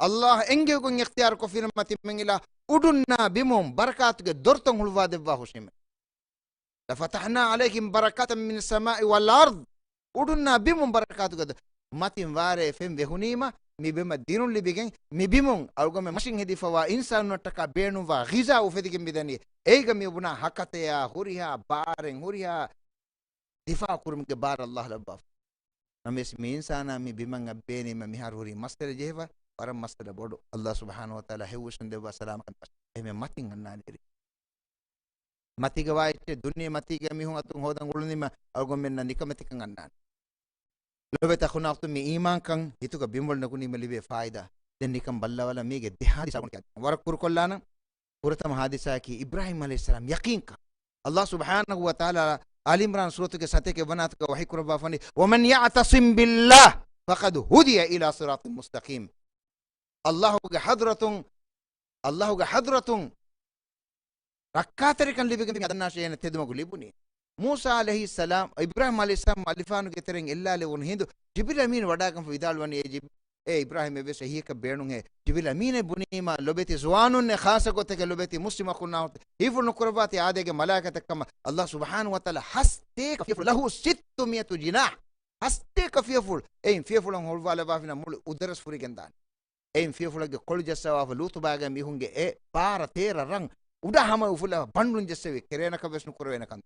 ﷲ އެންގެވިގޮތް އިޚްތިޔާރު ކޮށްފިނަމަ ތިމަން އިލާ އުޑުންނާ ބިމުން ބަރަކާތުގެ ދޮރުތައް ހުޅުވާ ދެއްވާ ހުށީމެ. لفتحنا عليهم بركات من السماء والأرض. އުޑުންނާ ބިމުން ބަރަކާތުގެ ދޮ-، މަތިން ވާރޭ ފެން ވެހުނީމަ، މި ބިމަށް ދިރުން ލިބިގެން، މި ބިމުން އަޅުގަނޑުމެން މަށިން ހެދިފަވާ އިންސާނުންނަށްޓަކާ ބޭނުންވާ ޣިޒާ އުފެދިގެން މިދަނީ. އޭގަ މި ބުނާ ހަކަތަޔާ ހުރިހާ ބާރެއް ހުރިހާ ދިފާޢު ކުރުމުގެ ބާރު ﷲ ލައްވާފަ. ނަމަވެސް މި އިންސާނާ މި ބިމަށް އައްބޭނީމަ މިހާރު ހުރީ މައްސަލަ ޖެހިފަ، ވަރަށް މައްސަލަ ބޮޑު. ﷲ ސުބްޙާނަހޫ ވަތަޢާލާ ހެޔޮ ވިސްނުން ދެއްވާ ސަލާމަތް ކަން. އެހެން މަތިން އަންނާނެރި. މަތީގަ ވާ އެއްޗެއް ދުނިޔެ މަތީގަ މީހުން އަތުން ހޯދަން އުޅުނީމަ އަޅުގަނޑުމެންނަށް ނިކަމެތިކަން އަންނާނެ. ލޮބުވެތި އަޚުންނާ އުޚްތުން، މި އީމާންކަން ހިތުގަ ބިންވަޅު ނެގުނީމަ ލިބޭ ފާއިދާ. ދެން ނިކަން ބައްލަވާލަން މީގެ ދެ ހާދިސާ ބުނެ ކިޔާ. ވަރަށް ކުރުކޮށްލާނަން. ފުރަތަމަ ހާދިސާއަކީ އިބްރާހީމް ޢަލައިހިއްސަލާމް ޔަޤީންކަން. ﷲ ސުބްޙާނަހޫ ވަތަޢާލާ އާލި ޢިމްރާން ސޫރަތުގެ ސަތޭކަ ވަނަ އާޔަތުގަ ވަޙީ ކުރައްވާފަނީ، "ومن يعتصم بالله فقد هدي إلى صراط مستقيم." ﷲގެ ޙަޟްރަތުން، ﷲގެ ޙަޟްރަތުން ރައްކާތެރިކަން ލިބިގެން މި އަދަންނާށޭ އޭނަ ތެދުމަގު ލިބުނީ. މޫސާ ޢަލައިހިއްސަލާމް، އިބްރާހީމް ޢަލައިހިއްސަލާމް އަލިފާނުގެ ތެރެއިން އެއްލާލެވުނު ހިނދު، ޖިބްރީލް އަމީން ވަޑާގެންފަ ވިދާޅުވަނީ، އޭ ޖިބް-، އޭ އިބްރާހީމް އެއްވެސް އެހީއަކަށް ބޭނުންހޭ. ޖިބްރީލް އަމީނޭ ބުނީމާ، ލޮބެތި ޒުވާނުންނޭ، ޚާއްޞަ ގޮތެކޭ ލޮބެތި މުސްލިމް އަޚުންނާ ހީފުޅު ނުކުރައްވާތީ އާދޭގެ މަލާއިކަތެއް ކަމަށް ﷲ ސުބްޙާނަހޫ ވަތަޢާލާ ހަސްތޭކަ ފިޔަފުޅު، لَهُ سِتُّمِائَةُ جَنَاحٍ، ހަސްތޭކަ ފިޔަފުޅު، އެއިން ފިޔަފުޅަށް ހުޅުވާލައްވާފިނަމަ މުޅި އުދަރެސް ފުރިގެންދާނެ. އެއިން ފިޔަފުޅެއްގެ ކޮޅު ޖައްސަވާފަ ލޫޠުބާގެ މީހުންގެ އެ ބާރަ ތޭރަ ރަން އުޑާ ހަމަ އުފުލާ ބަނޑުން ޖެއްސެވި ކެރޭނަކަށް ވެސް ނުކުރެވޭނެ ކަން.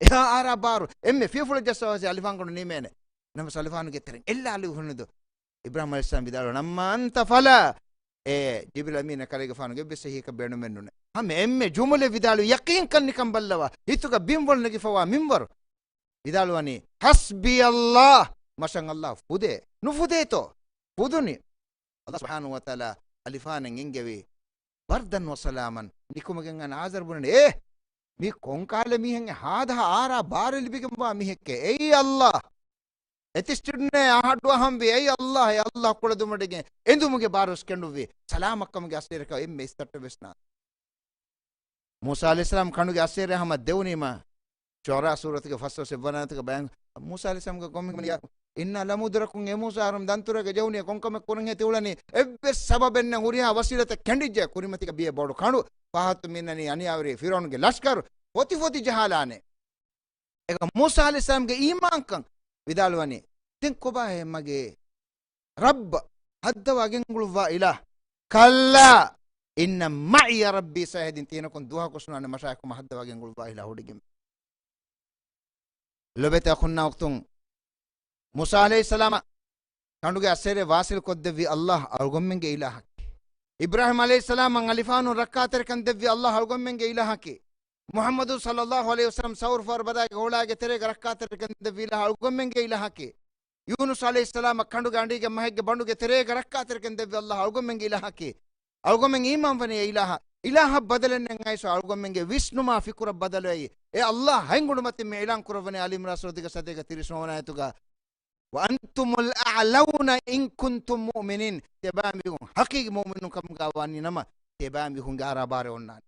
އެހާ އާރާ ބާރު އެންމެ ފިޔަފުޅަށް ޖައްސަވާފަ އަލިފާންގަނޑު ނިމޭނެ. ނަމަވެސް އަލިފާނުގެ ތެރެއިން އެއްލާލެވުނު ހިނދު އިބްރާހީމް ޢަލައިހިއްސަލާމް ވިދާޅުވި، "أما أنت فلا." އޭ ޖިބްރީލް އަމީން ކަލޭގެފާނުގެ އެއްވެސް އެހީއަކަށް ބޭނުމެއް ނޫނޭ. ހަމަ އެންމެ ޖުމުލަ ވިދާޅުވި ޔަޤީންކަން ނިކަން ބައްލަވާ، ހިތުގަ ބިންވަޅު ނެގިފަވާ މިންވަރު. ވިދާޅުވަނީ، "حَسْبِيَ اللَّهُ." މަށަށް ﷲ ފުދޭ. ނުފުދޭތޯ؟ ފުދުނީ. ﷲ ސުބްޙާނަހޫ ވަތަޢާލާ އަލިފާނަށް އެންގެވި، "بَرْدًا وَسَلَامًا." ނިކުމެގެން އަން އާޒަރު ބުނަނީ، އޭ! މީ ކޮންކަހަލަ މީހެއް ހާދަހަ އާރާ ބާރެއް ލިބިގެންވާ މީހެއްކޭ؟ އެއީ ﷲ. އެތިސްޓުންނޭ އަހަޑު އަހަންވީ. އެއީ ﷲ. އެ ﷲ ކުޅަދުން ވަޑައިގެން އެނދުމުގެ ބާރުވެސް ކެނޑުއްވީ. ސަލާމަތްކަމުގެ އައްސޭރަކަށް އެންމެ އިސްތައްޓެއް ވެސް ނާ. މޫސާ ޢަލައިހިއްސަލާމް ކަނޑުގެ އައްސޭރަ ހަމަ ދެވުނީމަ، ޝުޢަރާ ސޫރަތުގެ ފަސް ވަނަ އާޔަތުގަ ބަޔާން، މޫސާ ޢަލައިހިއްސަލާމްގެ ޤައުމުގެ މީހުން، "إِنَّا لَمُدْرَكُونَ." އޭ މޫސާ އަހަރުމެން ދަންތުރޭގަ ޖެހުނީ ކޮންކަމެއް ކުރަންހޭ ތިއުޅެނީ؟ އެއްވެސް ސަބަބެއް ނެތް، ހުރިހާ ވަސީލަތެއް ކެނޑިއްޖެ. ކުރިމަތީގަ ބިޔަ ބޮޑު ކަނޑު، ފަހަތު މި އިންނަނީ އަނިޔާވެރި ފިރުޢައުނުގެ ލަޝްކަރު ފޮތިފޮތި ޖަހާލާނެ. އެކަމަ މޫސާ ޢަލައިހިއްސަލާމްގެ އީމާންކަން ވިދާޅުވަނީ، ދެން ކޮބާހޭ މަގޭ ރައްބަށް ހައްދަވާ ގެންގުޅުއްވާ އިލާހް؟ كَلَّا إِنَّ مَعِيَ رَبِّي سَيَهْدِينِ. ތިހިނަކުން ދުވަހަކު ސުނާނެ މަށާއެކު މަ ހައްދަވާ ގެންގުޅުއްވާ އިލާހް ހުޑިގެން. ލޮބެތި އަޚުންނާ އުޚްތުން، މޫސާ ޢަލައިހިއްސަލާމަށް ކަނޑުގެ އައްސޭރި ވާސިލް ކޮށްދެއްވި ﷲ އަޅުގަނޑުމެންގެ އިލާހަކީ. އިބްރާހީމް ޢަލައިހިއްސަލާމަށް އަލިފާނުން ރައްކާތެރިކަން ދެއްވި ﷲ އަޅުގަނޑުމެންގެ އިލާހަކީ. މުޙައްމަދު ޞައްލައްލާހު ޢަލައިހި ވަސައްލަމް ސައުރު ފަރުބަދާގެ ހޮޅާގެ ތެރޭގަ ރައްކާތެރިކަން ދެއްވި އިލާހަ އަޅުގަނޑުމެންގެ އިލާހަކީ. ޔޫނުސް ޢަލައިހިއްސަލާމަށް ކަނޑުގެ އަނޑީގެ މަހެއްގެ ބަނޑުގެ ތެރޭގަ ރައްކާތެރިކަން ދެއްވި ﷲ އަޅުގަނޑުމެންގެ އިލާހަކީ. އަޅުގަނޑުމެން އީމާންވަނީ އެ އިލާހަށް. އިލާހަށް ބަދަލެއް ނެތް އައިސް އަޅުގަނޑުމެންގެ ވިސްނުމާ ފިކުރަށް ބަދަލުވެ، އޭ ﷲ ހަތް އުޑުމަތިން މި އިޢުލާން ކުރައްވަނީ އާލި ޢިމްރާން ސޫރަތުގެ ސަތޭކަ ތިރީސް ނަވަ ވަނަ އާޔަތުގަ، "وَأَنْتُمُ الْأَعْلَوْنَ إِنْ كُنْتُمْ مُؤْمِنِينَ." ތިޔަބައިމީހުން ޙަޤީޤީ މުއުމިނުން ކަމުގަ ވާނީ ނަމަ، ތިޔަބައިމީހުންގެ އާރާ ބާރެއް އޮންނާނެ.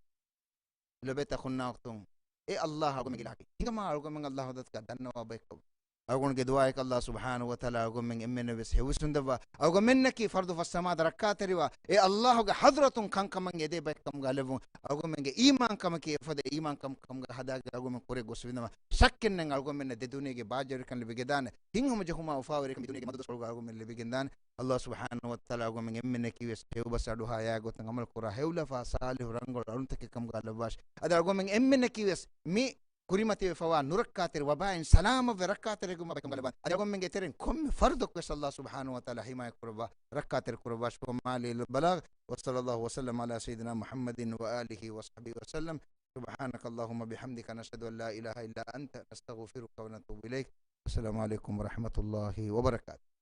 ލޮބުވެތި އަޚުންނާ އުޚްތުން، އޭ ﷲ އަޅުގަނޑުމެންގެ އިލާހަކީ. ހިނގަމާ އަޅުގަނޑުމެން ﷲ ޙަޟްރަތުގަ ދަންނަވާ ބަޔަކަށް. އަޅުގަނޑުގެ ދުޢާއަކީ ﷲ ސުބްޙާނަހޫ ވަތަޢާލާ އަޅުގަނޑުމެން އެންމެންނަށް ވެސް ހެޔޮވެސް ވިސްނުން ދެއްވާ. އަޅުގަނޑުމެންނަކީ ފަރުޟު ފަސް ނަމާދަށް ރައްކާތެރިވާ، އޭ ﷲ ގެ ޙަޟްރަތުން ކަންކަމަށް އެދޭ ބައެއް ކަމުގަ ލެއްވުން. އަޅުގަނޑުމެންގެ އީމާންކަމަކީ އެފަދަ އީމާންކަމަކަށް ހަދާގެން އަޅުގަނޑުމެން ކުރިއަށް ގޮސްފިނަމަ، ޝައްކެއް ނެތް އަޅުގަނޑުމެންނަށް ދެ ދުނިޔޭގެ ބާއްޖަވެރިކަން ލިބިގެންދާނެ. ހިތްހަމަޖެހުމާ އުފާވެރިކަން މި ދުނިޔޭގެ މަދު ދުވަސްކޮޅުގަ އަޅުގަނޑުމެން ލިބިގެންދާނެ. ﷲ ސުބްޙާނަހޫ ވަތަޢާލާ އަޅުގަނޑުމެން އެންމެންނަކީ ވެސް ހެޔޮބަސް އަޑުއަހާ އެއާ ގޮތަށް ޢަމަލު ކުރާ ހެޔޮލަފާ ޞާލިޙު ރަނގަޅު އަޅުންތަކެއް ކަމުގަ ލައްވާށި. އަދި އަޅުގަނޑުމެން އެންމެންނަކީ ވެސް މި ކުރިމަތިވެފަވާ ނުރައްކާތެރި ވަބާއިން ސަލާމަތްވެ ރައްކާތެރިވުމަށް ބައެއް ކަމުގަ ލައްވާނެ. އަދި އަޅުގަނޑުމެންގެ ތެރެއިން ކޮންމެ ފަރުދަކު ވެސް ﷲ ސުބްޙާނަހޫ ވަތަޢާލާ ޙިމާޔަތް ކުރައްވާ، ރައްކާތެރި ކުރައްވާށި. وما لي إلا البلاغ، وصلى الله وسلم على سيدنا محمد وآله وصحبه وسلم. سبحانك اللهم بحمدك، نشهد أن لا إله إلا أنت، نستغفرك ونتوب إليك. السلام عليكم ورحمة الله وبركاته.